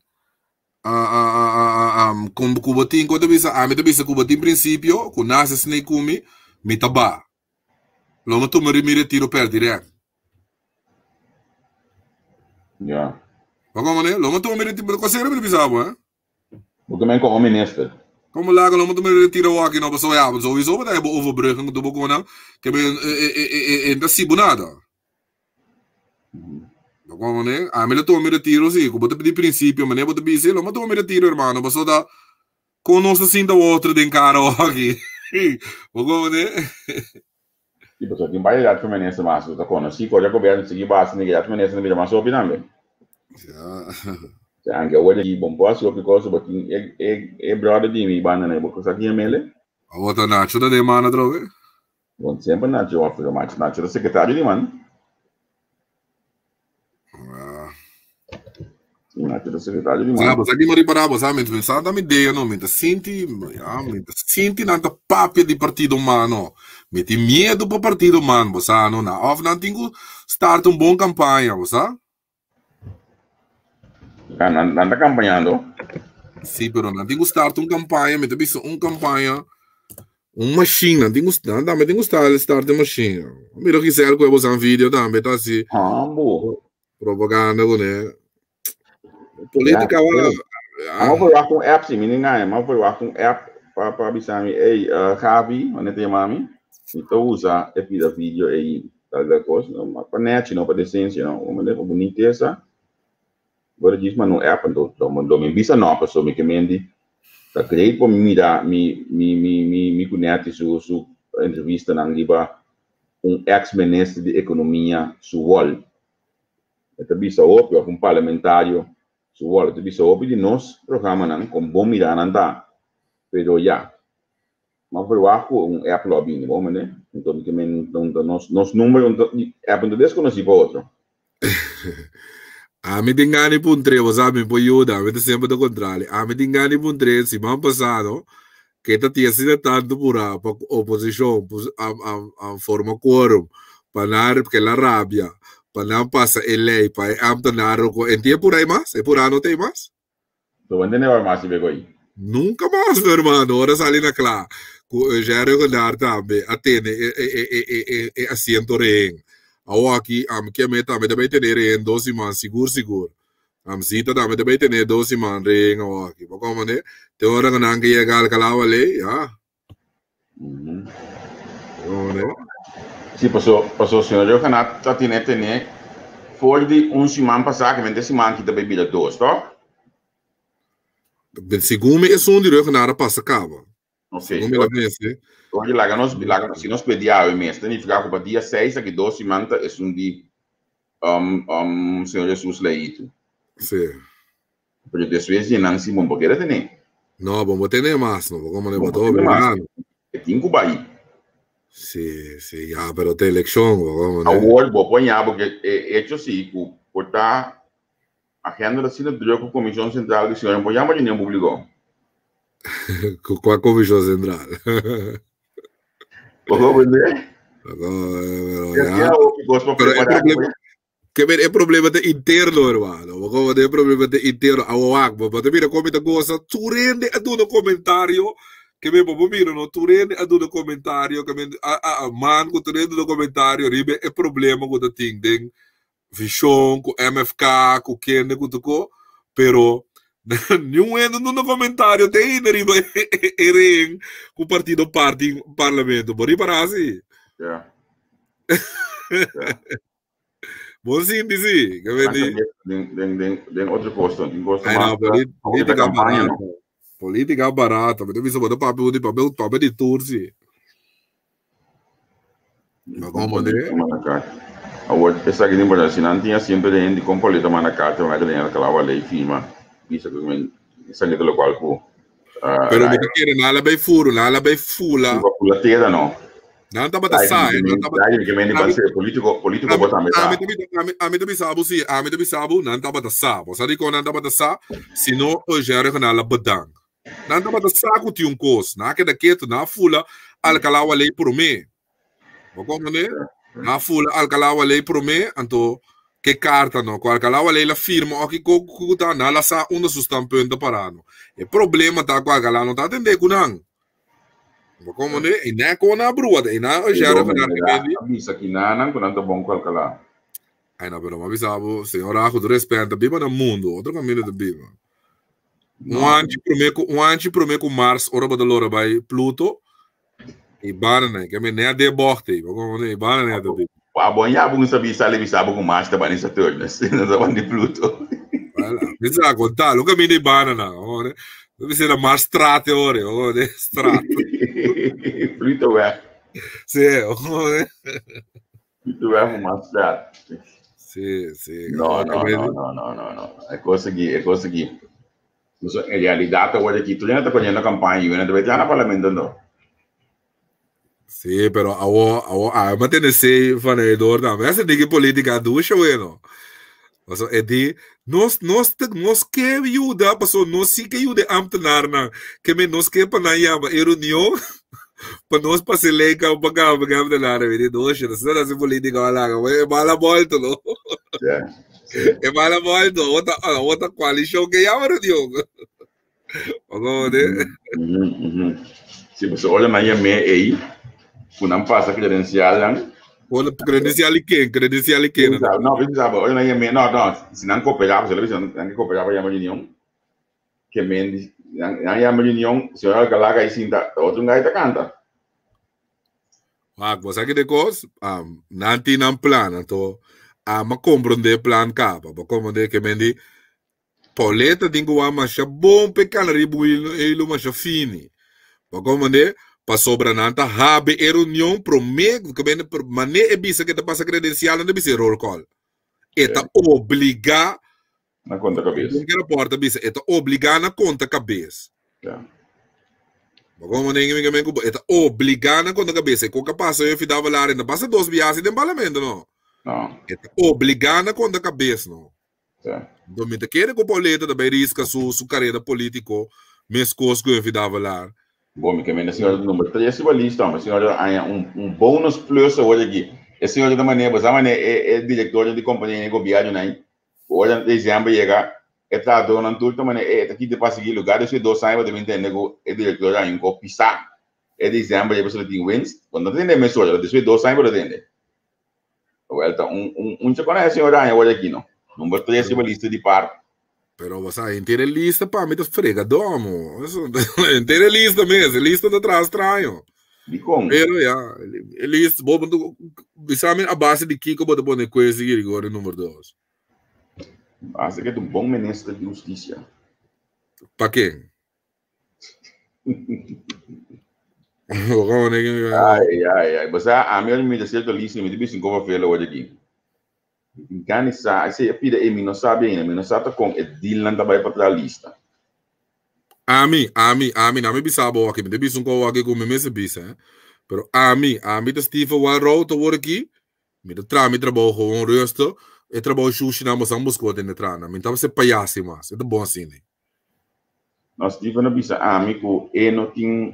ku, ku bo tin, ku ta bisa, ami ta bisa ku bo tin prinsipio, ku nase snei ku mi, mi ta ba. Lo mi tuma mi retiro per direct. Ja. Maar kom meneer, lo mi tuma mi retiro, kosero mi ta bisa bo, eh? Bo ta men komo minister. Komo laga lo mi tuma mi retiro aki no, pasobra ya, sowieso bo ta heba overbrugging ku bo konan, ke men e ta sibu nada. Bo komo meneer, ami lo tuma mi retiro si, ku bo ta di prinsipio, meneer bo ta bisa, lo mi tuma mi retiro hermano, pasobra ta Kon nos ta sinta otro den kara aki? Bo komprende? Si, pasobra tin variedad ku minister mas ku ta konosí. Ku ora gobierno sigui basa den e minister ta bira mas hopi tambe. Ja. Sea, anke awor di bon por hasi hopi kos, bo tin e e e brother di mi banda na e bo sa kin Mele? Awor ta Nacho ta den man atrobe? Bon, semper Nacho of Nacho, Nacho ta sekretario di man. Sa, bo sa ki mi ripará, bo sa, mi sa ta mi idea no, mi ta sinti, ya, mi ta sinti nan ta papia di partido man no. Mi tin miedu pa partido man, bo sa no, na of nan tin ku start un bon kampaña, bo sa. Ya, nan, nan ta kampañando. Sí, pero nan tin ku start un kampaña, mi ta bisa un kampaña Un machine, nan tin ku, nan tambe tin ku start, start e machine. Mira Giselle ku e bosan video tambe ta hasi Hambo. propaganda kuné. Política Ja, wa. Amo verwacht un app, si mi ni ngaña, ma verwacht un app pa pa bisa mi, hey, Gavi, wanneer te yama mi? Mi ta usa e pida video ei, tal tal kos, no, ma pa nechi, no pa decencia, no, un manera pa bunitesa. Bo djis manda un app, anto lo lo mi bisa no, pasobra mi ke mendi ta great pa mi mira mi mi mi mi mi ku Netty su su entrevistanan riba un ex minister di ekonomia su wòl. E ta bisa hopi òf un parlamentario su wòl. E ta bisa hopi di nos programanan kon bon mirá nan ta. Pero ya, m'a verwagt ku un app lo a bini, bo mende? Anto mi ke men nos nos number app no ta deskonosí pa otro. Ami tin gana di puntr'é, bo sa mi por yuda, ami ta semper ta kontrali. Ami tin gana di puntr'é siman pasado ke ta tin asina tantu purá pa ku oposishon a forma quorum pa nan ke la rabia pa nan pasa e lei pa e ambtenaar roko. En tin e purá ei mas? E purá no ta ei mas? So bo ntende ora mas di beko ei? Nunka mas, mi hermano. Ora sali na kla ku Eugène Reugendaar tambe a tene e e e e e e e asiento rehen. Awoki ami ke me tambe ta bai tene rehen dos siman sigur sigur. Amsita tambe ta bai tene dos siman rehen awoki. Bo komprende? Te ora ku nan ke yega Alcalá Wale, ya. Bo komprende? Sí, paso paso señor Reugendaar ta tene tene for di un siman pasá, ke mente siman aki ta bai bira dos, tòg? Segun mi esun di Reugendaar a pasa kaba. Ok. Segun mi la mester. Oye, laga nos, laga nos, si nos pedi awe mes, ta nifiká ku pa dia seis aki dos siman ta esun di um, um, Señor Jesus Leito. Sí. Pero despues di nan si bon por keda tene. No, bon bo tene mas, no, como ne Bon bo por tene mas. obligado. E tin ku bai. Sí, sí, ya, pero te elección, bo como ne. Awor bo por ña porque e hecho si ku por ta. Agenda ta asina druk ku Komishon Sentral di señor no por yama reunion públiko. Ku kua Komishon Sentral? Bo comprende? Pero e problema, ke men e problema ta interno, hermano. Bo comprende? E problema ta interno. Awak, bo ta mira kon mi ta gosa. Tur hende a duna komentario. Ke men bo mira no, tur hende a duna komentario. Ke men a a man ku tur hende duna komentario riba e problema ku ta tin den Vision, ku MFK, ku kende ku tuko, pero niun hende no duna komentario te ainda riba e rehen ku partido par tin parlamento. Bo ripará si? Ja. Bo sinti si? Ke men di. Den den den den otro kos tin kos Ai no, política kampaña no. Política barata. Mi ta bisa bo ta papia di papia papia di tur si. No como de. Awor esaki tin importante. Si nan tin asiento den hende kon Paulita manda karta pa mete den Alcalá lei firma bisa ku men esaki ta lokual ku Pero mi ta kere nan a bai furu, nan a bai fula. Fula tera no. Nan tabata sa, eh, nan tabata. Dai ke men di ban ser politiko, politiko bo tambe sa. Ami ta bisa bo si, ami ta bisa bo nan tabata sa. Bo sa dikon nan tabata sa? Si no Eugène Regional a bedank. Nan tabata sa ku tin un kos. Nan a keda ketu, nan a fula Alcalá Waley promé. Bo komprendé? Nan a fula Alcalá Waley promé, anto ke karta no. Ku Alcalá Waley la firma òf kiko ku ta, nan la sa unda su standpunt ta pará no. E problema ta ku Alcalá no ta atendé ku nan. Bo komprendé? I nan kon nan a brua, i nan a share ku nan a bisa ki nan ku nan ta bon ku Alcalá. Ai no, pero mi a bisa bo, señor Rajo, tur respet, ta biba na mundu, otro kaminda ta biba. Un anchi promé ku un anchi promé ku Mars ora bo ta lora bai Pluto i bana nai ke men nea de bocht ei bo komo i bana nai ta bi. Wa bon ya bo sabi sali bisa bo ku Mars ta bani Saturnus no ta bani Pluto. Wala mi sa konta lo kaminda i bana nan bo komo bo bisa na Mars strate ora bo komo strate. Pluto weg. Si bo komo. Pluto weg ku Mars strate. Sí, sí. No, no, no, no, no, no, no. E cosa aquí, e cosa aquí. So, en realidad, ahora aquí, tú ya no estás poniendo campaña, y no te ves na parlamento, no. Sí, pero awo, awo, ah, ma tiene sei van el door dan. Esa digi política ducha, bueno. Paso, e di, nos, nos, nos ke yuda, paso, nos sí ke yuda ambtenaar nan. Ke me nos ke pa nan yama e reunión. Pa nos pasa ley ka pa ka pa ka la re di doce no sa si política wala ka e mala volta no yeah. E mala volta ota ota coalition ke llama reunión o como de Si pues ora nan yamé ei ku nan pasa credencial nan Ora credencial i ken credencial i ken no bisa ora nan yamé no no si nan cooperá pues nan ke cooperá pa yama reunión Ke men di, nan, nan yama reunion, señor Alcalá kai sinta, ta otro un gai ta kanta. Wak, bo sa ki de kos? Um, nan tin nan plan, anto ama komprondé plan kaba. Bo komprondé ke men di, Pauleta tin ku wak masha bon pe kana riba un hilo, hilo masha fini. Bo komprondé? Pasobra nan ta habe e reunion promé, ke men, mané e bisa ke ta pasa kredensial, nan ta bisa e roll call. E ta obligá Na konta kabes. Kon ke rapòrt ta bisa, e ta obligá na konta kabes. Ja. Bo komo nen mi men ku e ta obligá na konta kabes. E kon ka pasa yo fidava lari na pasa dos biasi den parlamento no. No. E ta obligá na konta kabes no. Ja. Enton mi ta kere ku Pauleta ta bai riska su su karera politiko meskos ku Evie Davelaar. Bo mi ke mende señor number 3 riba lista hombre. Señor aña un, un bonus plus awor aki. E señor ta mane, bo sa mane e, e director di compañía di gobierno nai. Ora december yega, e trahadornan tur ta mane e ta kita pa sigui lugar despues di dos aña bo ta bin tende ku e director a un ko pisa. E december ya pasobra tin winst, bo no ta tende mesora, pero despues di dos aña bo ta tende. Wel ta un un un chakona e señor aña awor aki no. Number tres riba lista di par. Pero bo sa henter e lista pa mi ta frega domo. Eso henter e lista mes, e lista ta traha straño. Dikon? Pero ya, e lista, bo bisa mi a base di kiko bo ta pone Kwesi Girigorio number dos. Base ke ta un bon minister di hustisia. Pa ken? Ai, ai, ai. Bo sa, ami ora mi mira sierto lista, mi ta bisa un kos pa vela awor aki. Mi tin gana di sa, esei a pida ei, mi no sabi ainda, mi no sa ta kon e dealnan ta bai pa tra lista. Ami, ami, ami, na mi bisa bo aki, mi ta bisa un kos aki ku mi mester bisa, eh. Pero ami, ami ta Steven Walrow ta awor aki, mi ta traha mi trabou gewoon rustig. E trabou shushi nan boso a busca otro hende traha nan. Mi ta ser payasi mas. E ta bon asina. No, Steven a bisa ami cu e no tin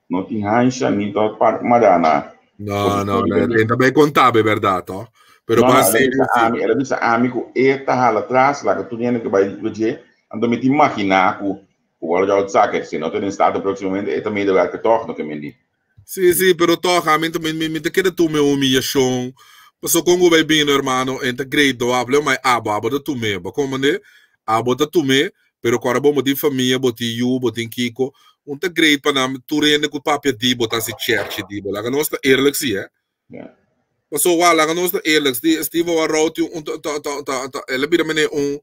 no tin hansha ni ta par mara na No, no, no, e ta bay conta be berdad, to. Pero No, no, ban el a serio bisa si. ami, el a bisa ami cu e ta hala tras, laga tur hende cu bay di dje. Anto mi ta imagina cu cu worde jou zaken, si no ta den staten próximamente, e ta medewerker toch, no ke men di. Sí, sí, pero toch, ami ta, mi, mi ta keda tuma e humilyashon. Paso kon ku bai bini, hermano, en ta great do habla, ma abo, abo ta tum'é. Bo komprendé? Abo ta tum'é, pero ku ora bo bo tin famia, bo tin yu, bo tin kiko, un ta great pa nan tur hende ku papia di bo ta hasi chèrchi di bo. Laga nos ta eerlijk si, eh. Paso wak, laga nos ta eerlijk. Steve Warau tin un, ta, ta, ta, ta, ta, el a bira manera un,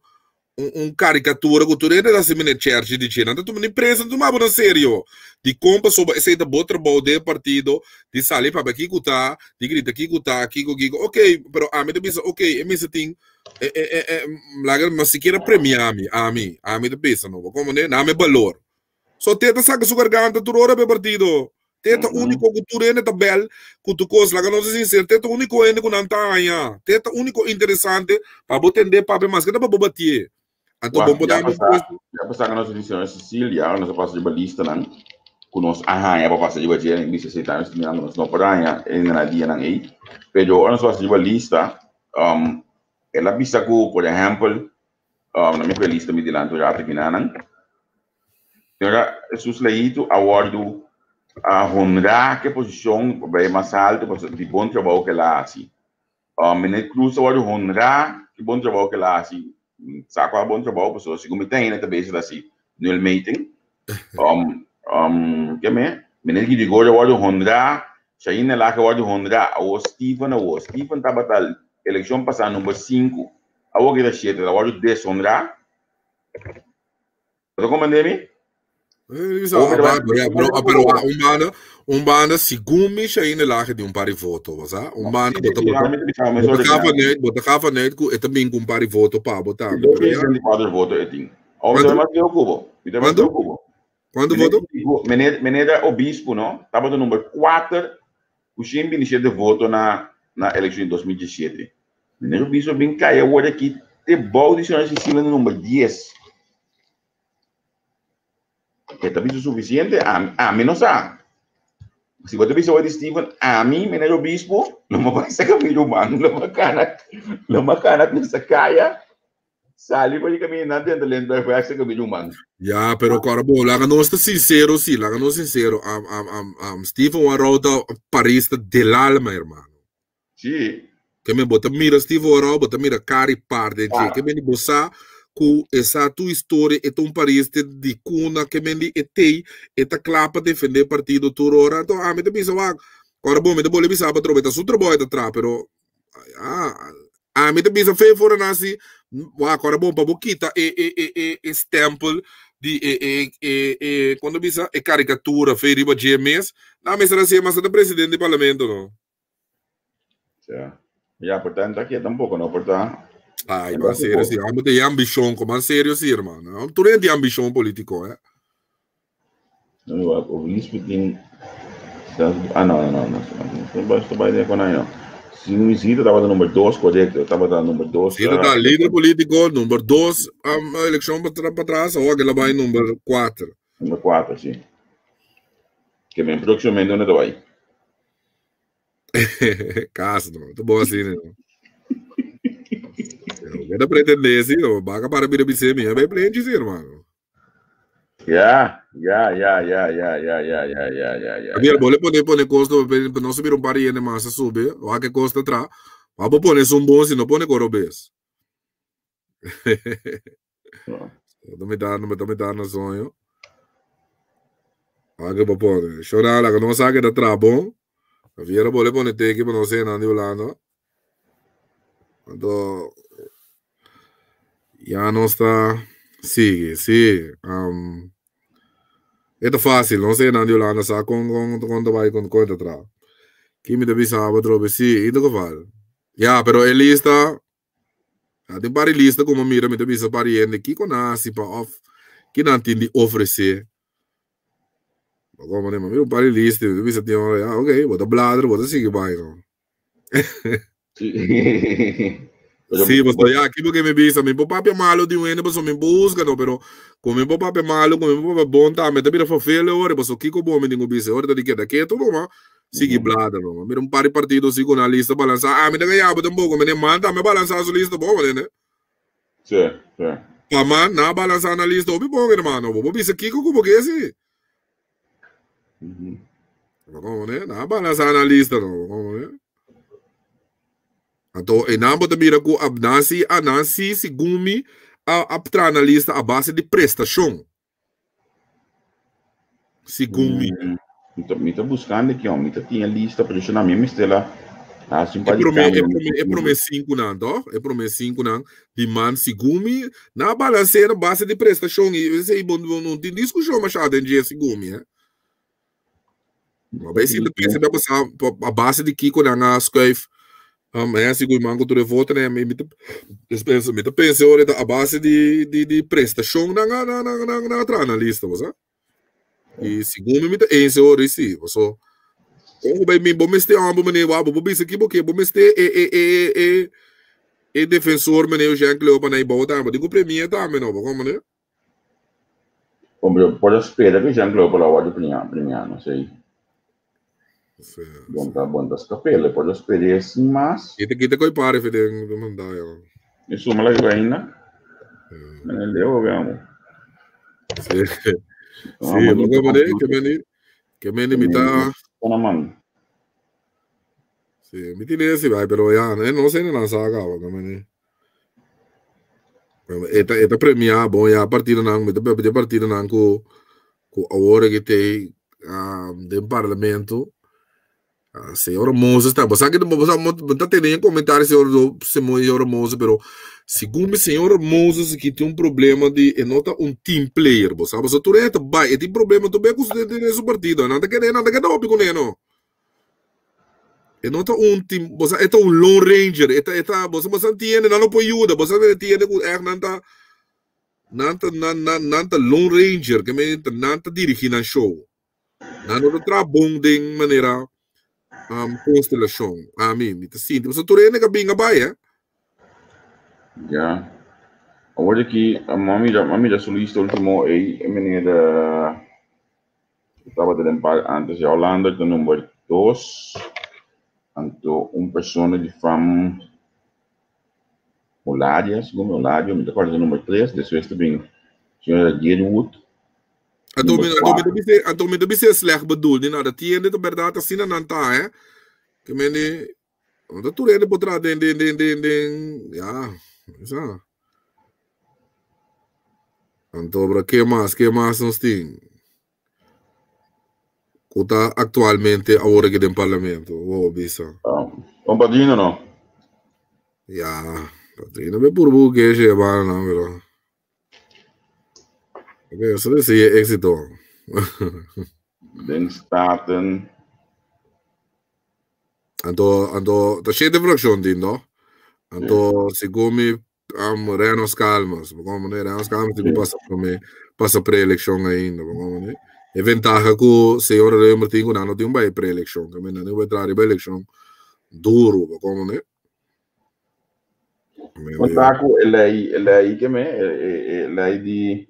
un, un caricatura cu tur hende ta haci meneer Cherchi di dje. Nan ta tuma ni prensa, nan ta tuma bo na serio. Dicon? Pasobra esey ta bo trabou den e partido di sali papia kico ta, di grita kico ta, kico kico. Ok, pero ami ta bisa ok, e mester tin e, e, e, e, laga mas sikiera premia mi, ami, ami ta bisa no. Bo comprende? Name balor. So te ta saca su garganta tur ora pa e partido. Te ta único cu tur hende ta bel cu tur cos. Laga nos ser sincero, te ta único hende cu nan ta haña. Te ta único interesante pa bo tende papia maske ta pa bo batié. Anto Wak, bon por ya dame un pasá, puesto. ya pasá cu nos a di señora Cecilia, ora nos a pasa riba listanan cu nos a haña pa pasa riba dje, mi bisa seis años mirando nos no por haña e na dianan ei. Pero ora nos pasa riba lista, um, el a bisa cu, por ehempel, Um, na mi kue lista mi dilanti un rato kinanan. Señora Jesus Leito a wordu a honra ke posishon bij mas alto pasobra di bon trabou ke el a hasi. Um, meneer Cruz a wordu honra ke bon trabou ke el a hasi. Sa kua bon trabou pasobra segun mi ta hende ta bezig ta hasi nulmeting. Um, um, ke me? Meneer Girigorio a wordu honra, Shaina Lage a wordu honra, awo Steven awo. Steven tabata elekshon pasá number sinku. Awor ki ta shete, ta wòrdu deshonrá. Bo ta komprendé mi? Pero un banda, un banda, segun mi, Shaine Lage di un par di voto, bo sa? Un banda, bo ta, bo ta, bo ta ga vanuit, bo ta ga vanuit ku e ta bin ku un par di voto pa bo tambe. Pero ya. 264 voto e tin. Awor mi ta mas leu ku bo. Mi ta mas leu ku bo. Kuantu voto? Meneer, meneer Obispo, no? Tabata number 4 ku 127 voto na na elekshon di 2017. Meneer Obispo bin kai awor aki te bou di señora Cecilia na number 10. E ta bisa sufisiente? Ami, ami no sa. Si bo ta bisa awor di Steven, ami, meneer Obispo, lo mo bai saka mi ruman, lo mo kana, lo mo kana ku sa kaya. Sali pa di caminda nan tenta lento e fue que mi ruman. Ya, pero cora bo, laga nos ta sincero, sí, laga nos sincero. Um, um, um, um, Steven Warau ta parista del alma, hermano. Sí. Ke men bo ta mira Steven Warau, bo ta mira cari par den dje. Ke men di bo sa ku esa tu historia e ta un parista di cuna, ke men di e tei, e ta kla pa defende partido tur ora. Anto ami ta bisa wak, cora bo, mi ta bole bisa pa trobe, ta su trabou e ta traha, pero ah, Ami ta bisa fe for nan si wak ora bon pa bo kita e e e e e stempel di e e e e kon ta bisa e karikatura fe riba dje mes nan mester hasié mas ta presidente di parlamento no. Ja. Ja, por tanto aki tampoco no por ta. Ay, man serio si, amo te ambishon, ko man serio si, hermano. Tur hende tin ambishon politico, eh. Obispo tin ah no no no no no bai den con no. Si un visita tabata number 2 correcto, tabata number 2. Si ta lider politico number 2 um, eleccion pa atras, awor que la bai number 4. Number 4, si. Que men próximamente donde te bai. Caso, no. Te bom assim, no. Eu quero pretender, sim, no. Baca para bira bisemi, é bem plente, sim, irmão. Ya, ya, ya, ya, ya, ya, ya, ya, ya, ya, ya. Javier, bo le pone pone costo, pe no subir un par de mas a sube, o a que costa tra. Ma bo pone sun bon si no pone coro bes. No. No me da, no me, me da na sonho. A que bo pone. Shora la que no sa que da tra bon. Javier, bo le pone teki pa no se nan di Holanda. Anto ya nos ta sigui, sí. Um, e ta fácil, no sé nan di Holanda sa kon kon kon ta bai kon kon ta tra. Ki mi ta bisa abo trobe, sí, in ieder geval. Ya, pero e lista, ya tin par di lista ku mi mira, mi ta bisa par di hende kiko nan hasi pa of ki nan tin di ofresé. Bo mi mira un par di lista, mi ta bisa tin ora, ya, ok, bo ta bladra, bo ta sigui bai no. Sí, paso ya, aki porque mi bisa, mi por papia malo di un hende, paso mi por husga no, pero con mi por papia malo, con mi por papia bon tambe, ta bira vervelend ora, paso kiko bo mi tin ku bisa, ora ta di keda ketu numa, sigui blada numa. Mira un par di partido si ku nan lista balansa, ami ta gayabo tampoco, mi man tambe balansa su lista bon, manera. Sí, sí. Pa man, nan a balansa nan lista hopi bon, hermano, bo por bisa kiko ku bo ke si. Bo ne? Nan a balansa nan lista no, bo ne? Anto einan bo ta mira ku nan si a nan si segun mi a a traha nan lista a base di prestashon. Segun mi. Mi ta mi ta buskando aki mi ta tin e lista pero esei na mi mester la hasi un E par di promé e kambio. promé e promé sinkunan tòg? E promé sinkunan di man segun mi nan a balansea na base di prestashon i esei bo bo no tin diskushon mashá den dje segun mi eh. Maar bij sinta pensa bij pasa a base di kiko nan a schuif um, eh, sigur man ku tur e voto nee, mi ta pensa, mi ta pensa ora ta a base di di di prestacion nan a nan nan nan nan a traha nan lista, bo sa? I segun mi mi ta eens ora si, paso kon ku bai mi bo mester homber meneer wa bo bo bisa ki bo ke bo mester e e e e e defensor meneer Jean Cleo pa nan bou tambe, tin ku premie tambe no, bo kon meneer? Hombre, por espera que Jean Claude por la word premia, premia, no sei. Sí, Bon sí. ta, bon ta scapele, por espera sin mas. Kita kita koi pare fi den den manda ya. E suma la ainda. Men leo veamos. Sí. Sí, porque mane, que mane, que mane mita. Ona man. Sí, mi tiene ese vai, pero ya, no sé ni lanzar acá, porque mane. E ta, e ta premiá, bon, ya partidonan, mi ta papia di partidonan ku ku awor aki te den parlamento. Señor Moses ta, bo sa ki bo sa bo ta tene un komentario señor señor Moses, pero segun mi señor Moses aki tin un problema di e no ta un team player, bo sa, pasobra tur e ta bai, e tin problema tur be ku den su partido, nan ta kere nan ta keda hopi kuné no. E no ta un team, bo sa, e ta un lone ranger, e ta, e ta, bo sa, bo sa entiende, nan no por yuda, bo sa entiende ku ègt nan ta, nan ta, nan, nan, nan ta lone ranger, ke men nan ta dirigí nan show. Nan no ta traha bon den manera um, konstelashon. Ami, mi ta sinti, pasobra tur hende ka bin a bai, eh. Ja. Awor aki, m'a mira, m'a mira su lista ultimo ei, e meneer Tabata den par antes di Holanda ta number dos. Anto un persona di fam Olaria, segun mi Olario, mi ta kòrda ta number tres. Despues ta bin señora Gilwood. Anto mi, anto mi ta bis'é, anto mi ta bis'é slecht bedoel ni nada. Tiende ta bèrdat asina nan ta, hè. Ke mende, no ta tur hende por traha den, den, den, den, den, ya, sa. Anto bra, ke mas, ke mas nos tin? Ku ta aktualmente awor aki den parlamento, bo bisa. Un padrino no? Ya, padrino be puro bu ke she bana nan, pero. Ok, eso de sí éxito. Den Staten. Anto, anto, ta shete fraccion tin, no? Anto, segun mi Renos Calmas, bo como ne? Renos Calmas tin ku pasa prome, pasa preeleccion ainda, bo como ne? E ventaha ku señor Römer tin ku nan no tin bai preeleccion, ke men nan tin bai traha riba eleccion duro, bo como ne? Konta ku e lei, e lei ke me, e lei di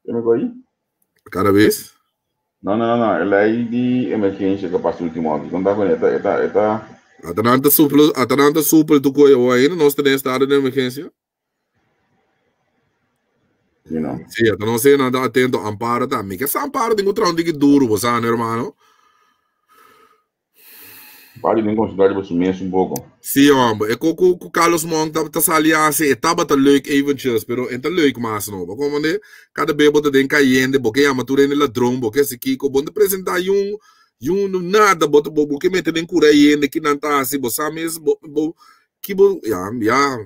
Ke me koi? Cannabis? No, no, no, no. E lei di emergencia que pasa último aki. Konta ku eta, eta, eta. Ata nan ta supel, ata nan ta supel tu koe o ainda nos ta den estado de emergencia? You know. Sí, ata nos nan ta atento. Amparo ta. Mi ke sa amparo tin ku traha un tiki duro, bo sa, hermano. Pari den concentra riba su mes un poco. Sí, hombre. E ku ku Carlos Monk ta, ta sali hasi, e tabata leuk eventjes, pero e ta leuk mas no. Bo komprende? Kada be bo ta den kayende, bo ke yama tur hende ladron, bo ke hasi kiko, bo no ta presenta yun, yun nada, bo ta bo bo ke mete den kura hende ki nan ta hasi, bo sa mes bo bo ki bo ya ya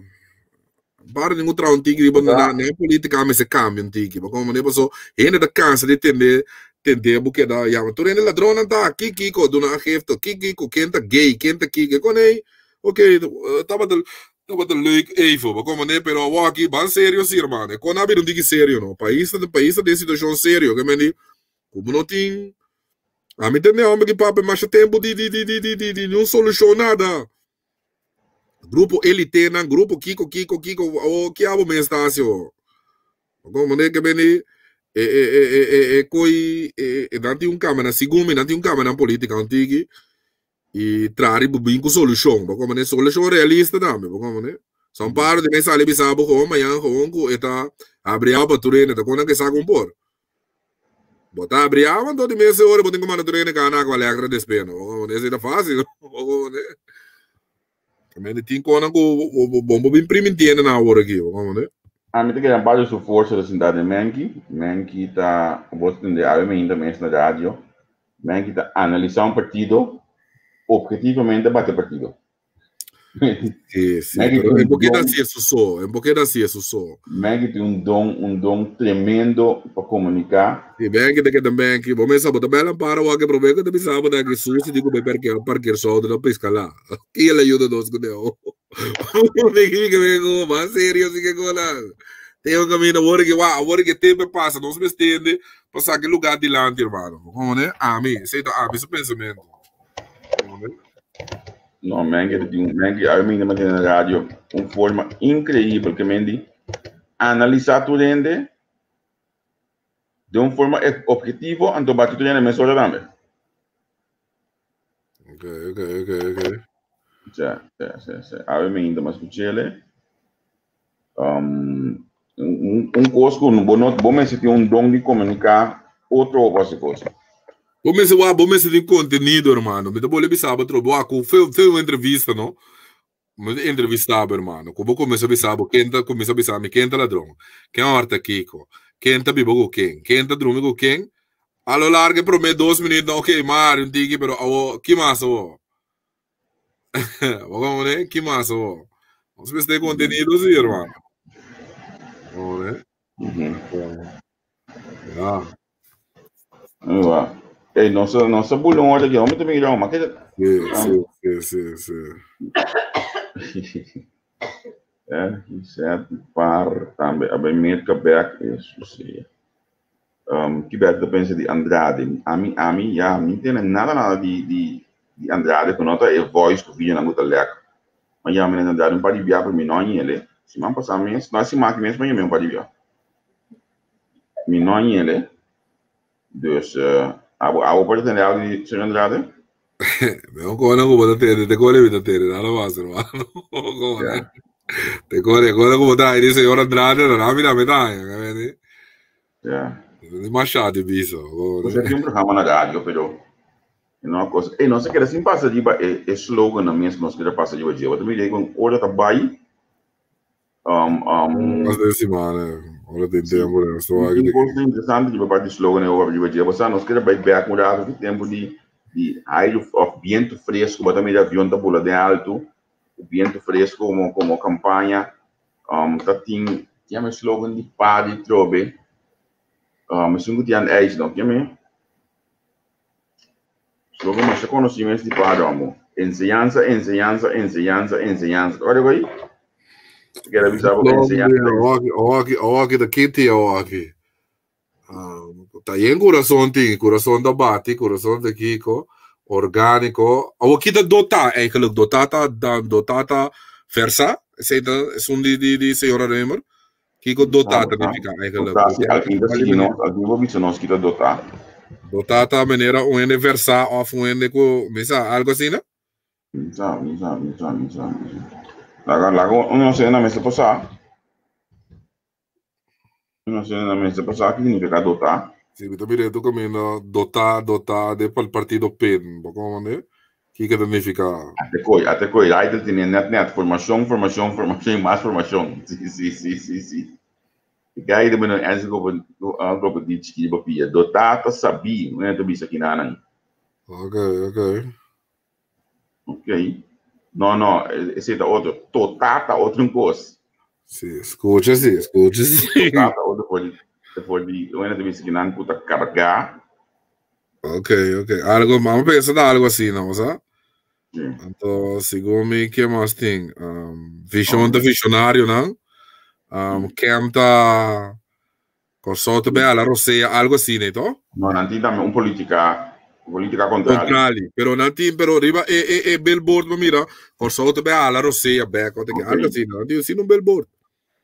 para ningun traha un tiki riba na na politica mester cambia un tiki bo komprende paso hende ta cansa di tende tende bo keda yama tur hende ladronnan ta ki kiko duna aangifte ki kiko ken ta gay ken ta kiko e kon ey ok tabata tabata leuk even bo komprende pero awor aki ban serio si hermano e kon a bira un tiki serio no pais ta pais ta den situacion serio ke men di ku bo no tin ami tende homber ki papia masha tempo di di di di di di niun solucion nada. Grupo elitenan, grupo kiko kiko kiko, o ki abo mes ta hasi o. Como manera ke beni e e e e e e koi e e nan tin un kamera, segun mi nan tin un kamera politika un tiki i traha riba bin ku solushon. Bo komo solushon realista tambe, bo komo ne. San Pablo di mes sali bisa bo gewoon mañana gewoon ku e ta abriao pa tur hende, ta kon nan ke sa kon por. Bo ta abriao anto di mes ora bo tin ku manda tur hende kana ku Alegra despena. Bo komo ne, esei ta fácil. Bo komo ne. También tin konan ku bo bo bin primintiendo na awor aki, bo komo ne. Ami ta kere Amparo su forsa ta sinta den Menki. Menki ta, bo ta tende awe mainta mes na radio. Menki ta analisá un partido, objetivamente bati e partido. Sí, sí, Menki pero en poquito así eso so, en poquito así eso so. Menki tin un don, un don tremendo pa comunica. Sí, Menki te keda Menki. Bo mesa bo ta bel Amparo wak e prome ku ta bisa bo ta ki susi di ku be parkea parkeer so auto na pisca la. Ki el ayuda nos ku deo. Menki ke be mas serio si ke konan. Tem un camino awor ke wa awor ke tempo pasa nos mestende pa saca e lugar dilanti hermano. Como ne? Ami, esei ta ami su pensamento. No, Menki ta tin Menki a mi mantiene na radio un forma increíbel ke men di analisá tur hende den un forma objetivo anto bati tur hende mesora tambe. Ok. Sí, sí, sí, sí. Awe mi ainda mas kuchele. Um, un, un kos ku bo no bo mester tin un don di komuniká otro bo hasi kos. Bo mester wak, bo mester tin kontenido, hermano. Mi ta bole bisa bo trobe, wak, ku fe, fe un entrevista, no? Mi ta entrevistá bo, hermano. Ku bo kuminsá bisa bo ken ta kuminsá bisa mi ken ta ladron, ken hòrta kiko, ken ta biba ku ken, ken ta drumi ku ken. A lo largo e promé dos minüt nan, ok, mari un tiki, pero awo, ki mas awo? Bo komprende? Ki mas awo? Nos mester kontenido si, hermano. Komprende? Ja. Wa. Ey, nos nos a bula un ora aquí. Hombre, te mira, ma que Sí, sí, sí, sí, sí. Eh, zet par tambe. A Merca back eso sí. Um, ki bek ta pensa di Andrade? Ami, ami, ya, mi tiene nada, nada di, di, di Andrade, ku no ta e voice ku video nan ku ta lek. Ma ya, mi Andrade un par di bia, pero mi no añele. Siman pasá mes, no, siman aki mes, ma yam'é un par di bia. Mi no añele. Dus, uh, abo, abo por tende algo di señor Andrade? Me un kona ku bo ta tende, te kore mi ta tende, nada mas, hermano. Kone. Ja. Te kore, kore ku bo ta di señor Andrade, na mi na mi ta, ya, me Ja. Di masha di bisa. Você tem um programa na rádio, pero não coisa. E não se quer assim passa de e, e slogan na mesmo, nós quer passa de dia. Mas também com hora tá vai. Um, um, Mas de semana, ora tem tempo, né? Só um que coisa interessante de parte de slogan eu de dia. Você nós quer vai back um rato de tempo de de aire of viento fresco, mas também de avião tá pula de alto, o viento fresco como como campanha. Um, tá tem tem um slogan de padre trobe. Um, mas um que tem não, que me Slogan mas conhecimento de padre, amo. Enseñanza, enseñanza, enseñanza, enseñanza. Olha aí. Quero avisar você enseñanza. Oki, oki, da kiti, oki. Ta yen corazón tin, corazón da bati, corazón de Kiko, orgánico. Awo kita dota, eigenlijk dotata, dan dotata versa. Sei da, is un di di di señora Remer. Kiko dotata significa eigenlijk. Dotá, si alguien ta sigui nos, alguien bo bisa nos kita dotá. Dotata manera un hende versa of un hende ku, misa, algo así, no? Mi sa, mi sa, mi sa, mi sa. Laga, laga un cena mester pasá. Un cena mester pasá, ki significa dotá? Sí, mi ta mira tu camino dotá, dotá de pal partido PEN. Bo como ne? Kiko ta significa? Ate koi, ate koi, Raidel tiene net net, formación, formación, formación y más formación. Sí, sí, sí, sí, sí. E kaya de bueno, enzo ko ko di chiki bo pia. Dotá ta sabi, no é bisa kinanan. Ok. Ok. No, no, ese ta otro. Totá ta otro kos. Sí, escucha sí, escucha sí. Totá ta otro for di, for di, no é bisa kinan ku ta carga. Ok. Algo, vamos pensar en algo así, ¿no? O sea, Sí. Entonces, según mi, ¿qué más tem? Um, vision ta visionario, ¿no? Um, Kem ta Corsote be ala Rosea, algo así, ¿no? No, nan tin tambe un política. Politica kontrali. Kontrali. Pero nan tin, pero riba e e e billboard bo mira, Kòrsou ta bai hala rosea bèk òf Ok. algu asina. Nan tin asina un billboard.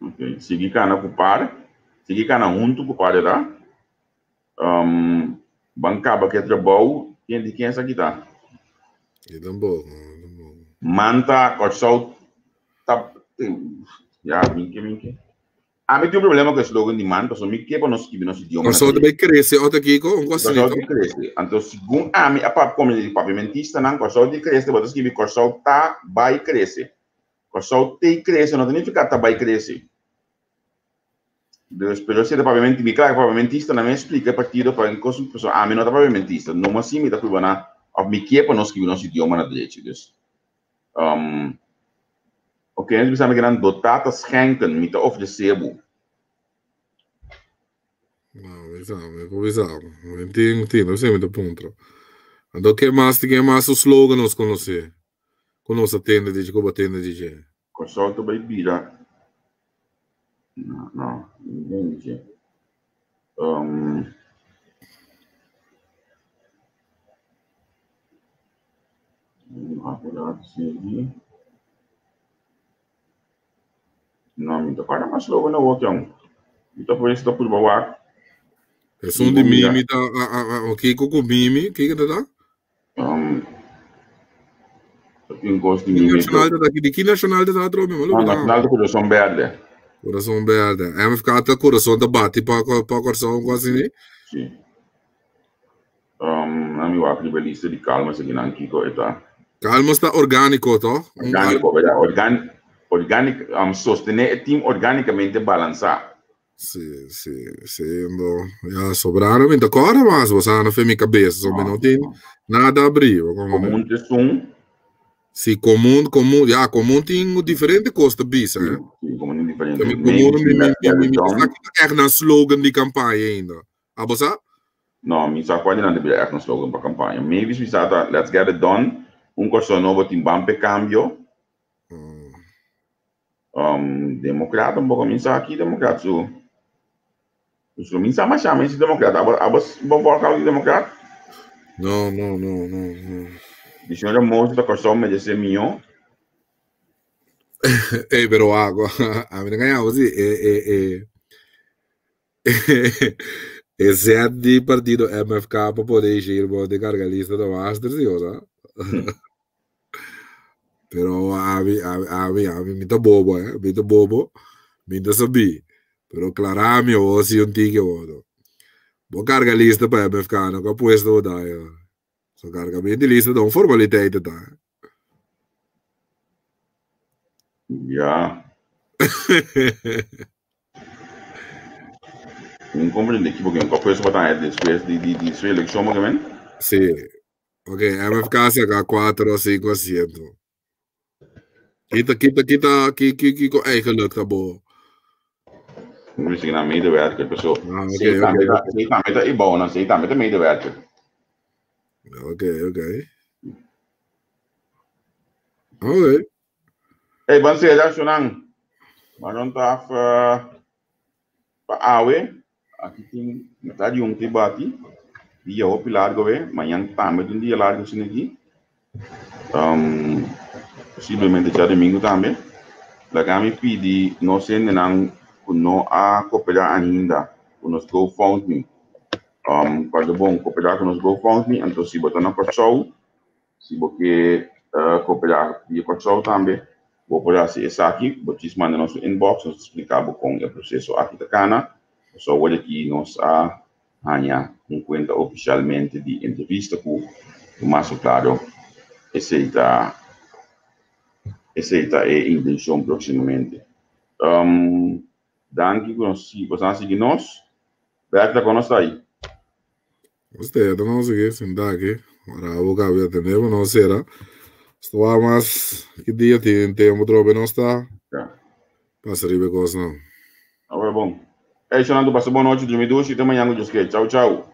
Ok. Sigui kana ku par. Sigui kana huntu ku par ta. Um, ban kaba ku e trabou. Ken di ken esaki ta? Mi tampoko, mi tampoko. Manta Kòrsou ta ya minke minke. Ami tin un problema ku e slogan di man, pasobra mi ke pa nos skibi nos idioma na Kòrsou ta bai krese ota kiko? Un kos Kòrsou di krese. Anto segun ami a papia komo di papiamentistanan, Kòrsou di krese bo ta skibi Kòrsou ta bai krese. Kòrsou tei krese no ta nifiká ta bai krese. Dus, pero si ta papiamenti, mi kla ku papiamentistanan mi a splika e partido pa un kos, pasobra ami no ta papiamentista, no mas si mi ta prueba na, òf mi ke pa nos skibi nos idioma na drechi. Dus, Um, ok, nos bisa mi gran dotata schenken, mi ta ofrece bo. No, mi sa, mi por bisa. Mi tin, tin, no sé, mi ta puntra. Anto, ke mas, ke mas su slogan nos conoce? Ku nos a tende di dje, ku bo a tende di dje? Kòrsou ta bai bira, no, no, mi no tende di dje. Um, No, mi ta para mas logo na woki aun. Mi ta por ta purba wak. Esun di Mimi ta a kiko ku Mimi, kiko ta ta? Um, tin kos di Mimi. Nacional ta di ki nacional ta atrobe? No, nacional ta Corazon Berde. Corazon Berde. MFK ta Corazon ta bati pa pa Corazon kwasi ni? Si. Um, na mi wak riba lista di Calmas aki nan kiko e ta. Calmas ta orgániko, toch? Orgániko, verdad? Organ, organic, um, sostené e team orgánicamente balansá. Sí, sí, sí, ando, ya, sobrano mi ta kòrda mas, bo sa, no fe mi kabesa, so mi no tin nada abrí. Komun te sun. Sí, komun, komun, ya, komun tin diferente kos ta bisa, eh. Sí, komun tin diferente. Mi komun, mi, mi, mi, mi, mi, mi, echt nan slogan di kampaña ainda. Abo sa? No, mi sa cual di nan ta bira echt un slogan pa campaña. Mavis mi sa ta Let's get it done, Un Corsou Nobo tin ban p'e cambio. Um, Democrat tampoco mi sa ki Democrat su. Su mi sa masha mes Democrat. Abo, abo bo volg algo di Democrat? No, no, no, no, no. Di señora Moses ta Corsou merece mihó. Ey, pero ago, a mi no gaña abo si, e, e, e. E zet di partido MFK pa pone ishir bo den carga lista ta master si o sa. Pero ami, ami, ami, ami, mi ta bobo, eh. Mi ta bobo, mi ta sabi. Pero clarami o si un tiki o no. Bo carga lista pa MFK, no ka puesto bo da, yo. So cargamento di lista ta un formaliteit ta. Ja. Mi comprende ki porque nunca puesto pa después di di di su elección porque men. Sí. Ok, MFK saca 4 o 5 asiento. Kita, kita, kita, ki, ki, ki, ko eigenlijk ta bo. Misschien een medewerker, perso. Ah, oké, Sei oké, tambe ta, oké. sei tambe ta ibouw, nan sei tambe ta medewerker. Oké, oké. Oké. Hey, ban sera, Shunan. Maar ta af pa awe. Aki tin metad di un te bati. Dia hopi largo we. Mañan tambe tin dia largo sin aki. Um, posiblemente djadomingo tambe. Laga mi pidi nos hendenan ku no a koperá ainda ku nos GoFundMe. Um, kòrda bon, koperá ku nos GoFundMe. Anto si bo ta na Kòrsou, Si bo ke koperá via Kòrsou tambe, bo por hasi esaki. Bo djis manda nos un inbox, nos ta splika bo kon e proseso aki ta kana. Pasobra awor aki nos a haña un kuenta ofishalmente di entrevista ku Tomaso Claro. Esei ta esei ta e intenshon próksimamente. Danki ku nos bo a sigui nos. Bertha, kon nos ta ei? Usted no sé qué, sentá aquí. Ahora boca voy a tener, no será. Esto va más, ¿qué día tiene tiempo otra vez no está? Ja. Pasa riba cosas, no. Ahora bon. Hey, Shonando, pasa bon nochi, drumi dushi, te mañana ku Dios ke. Chau, chau.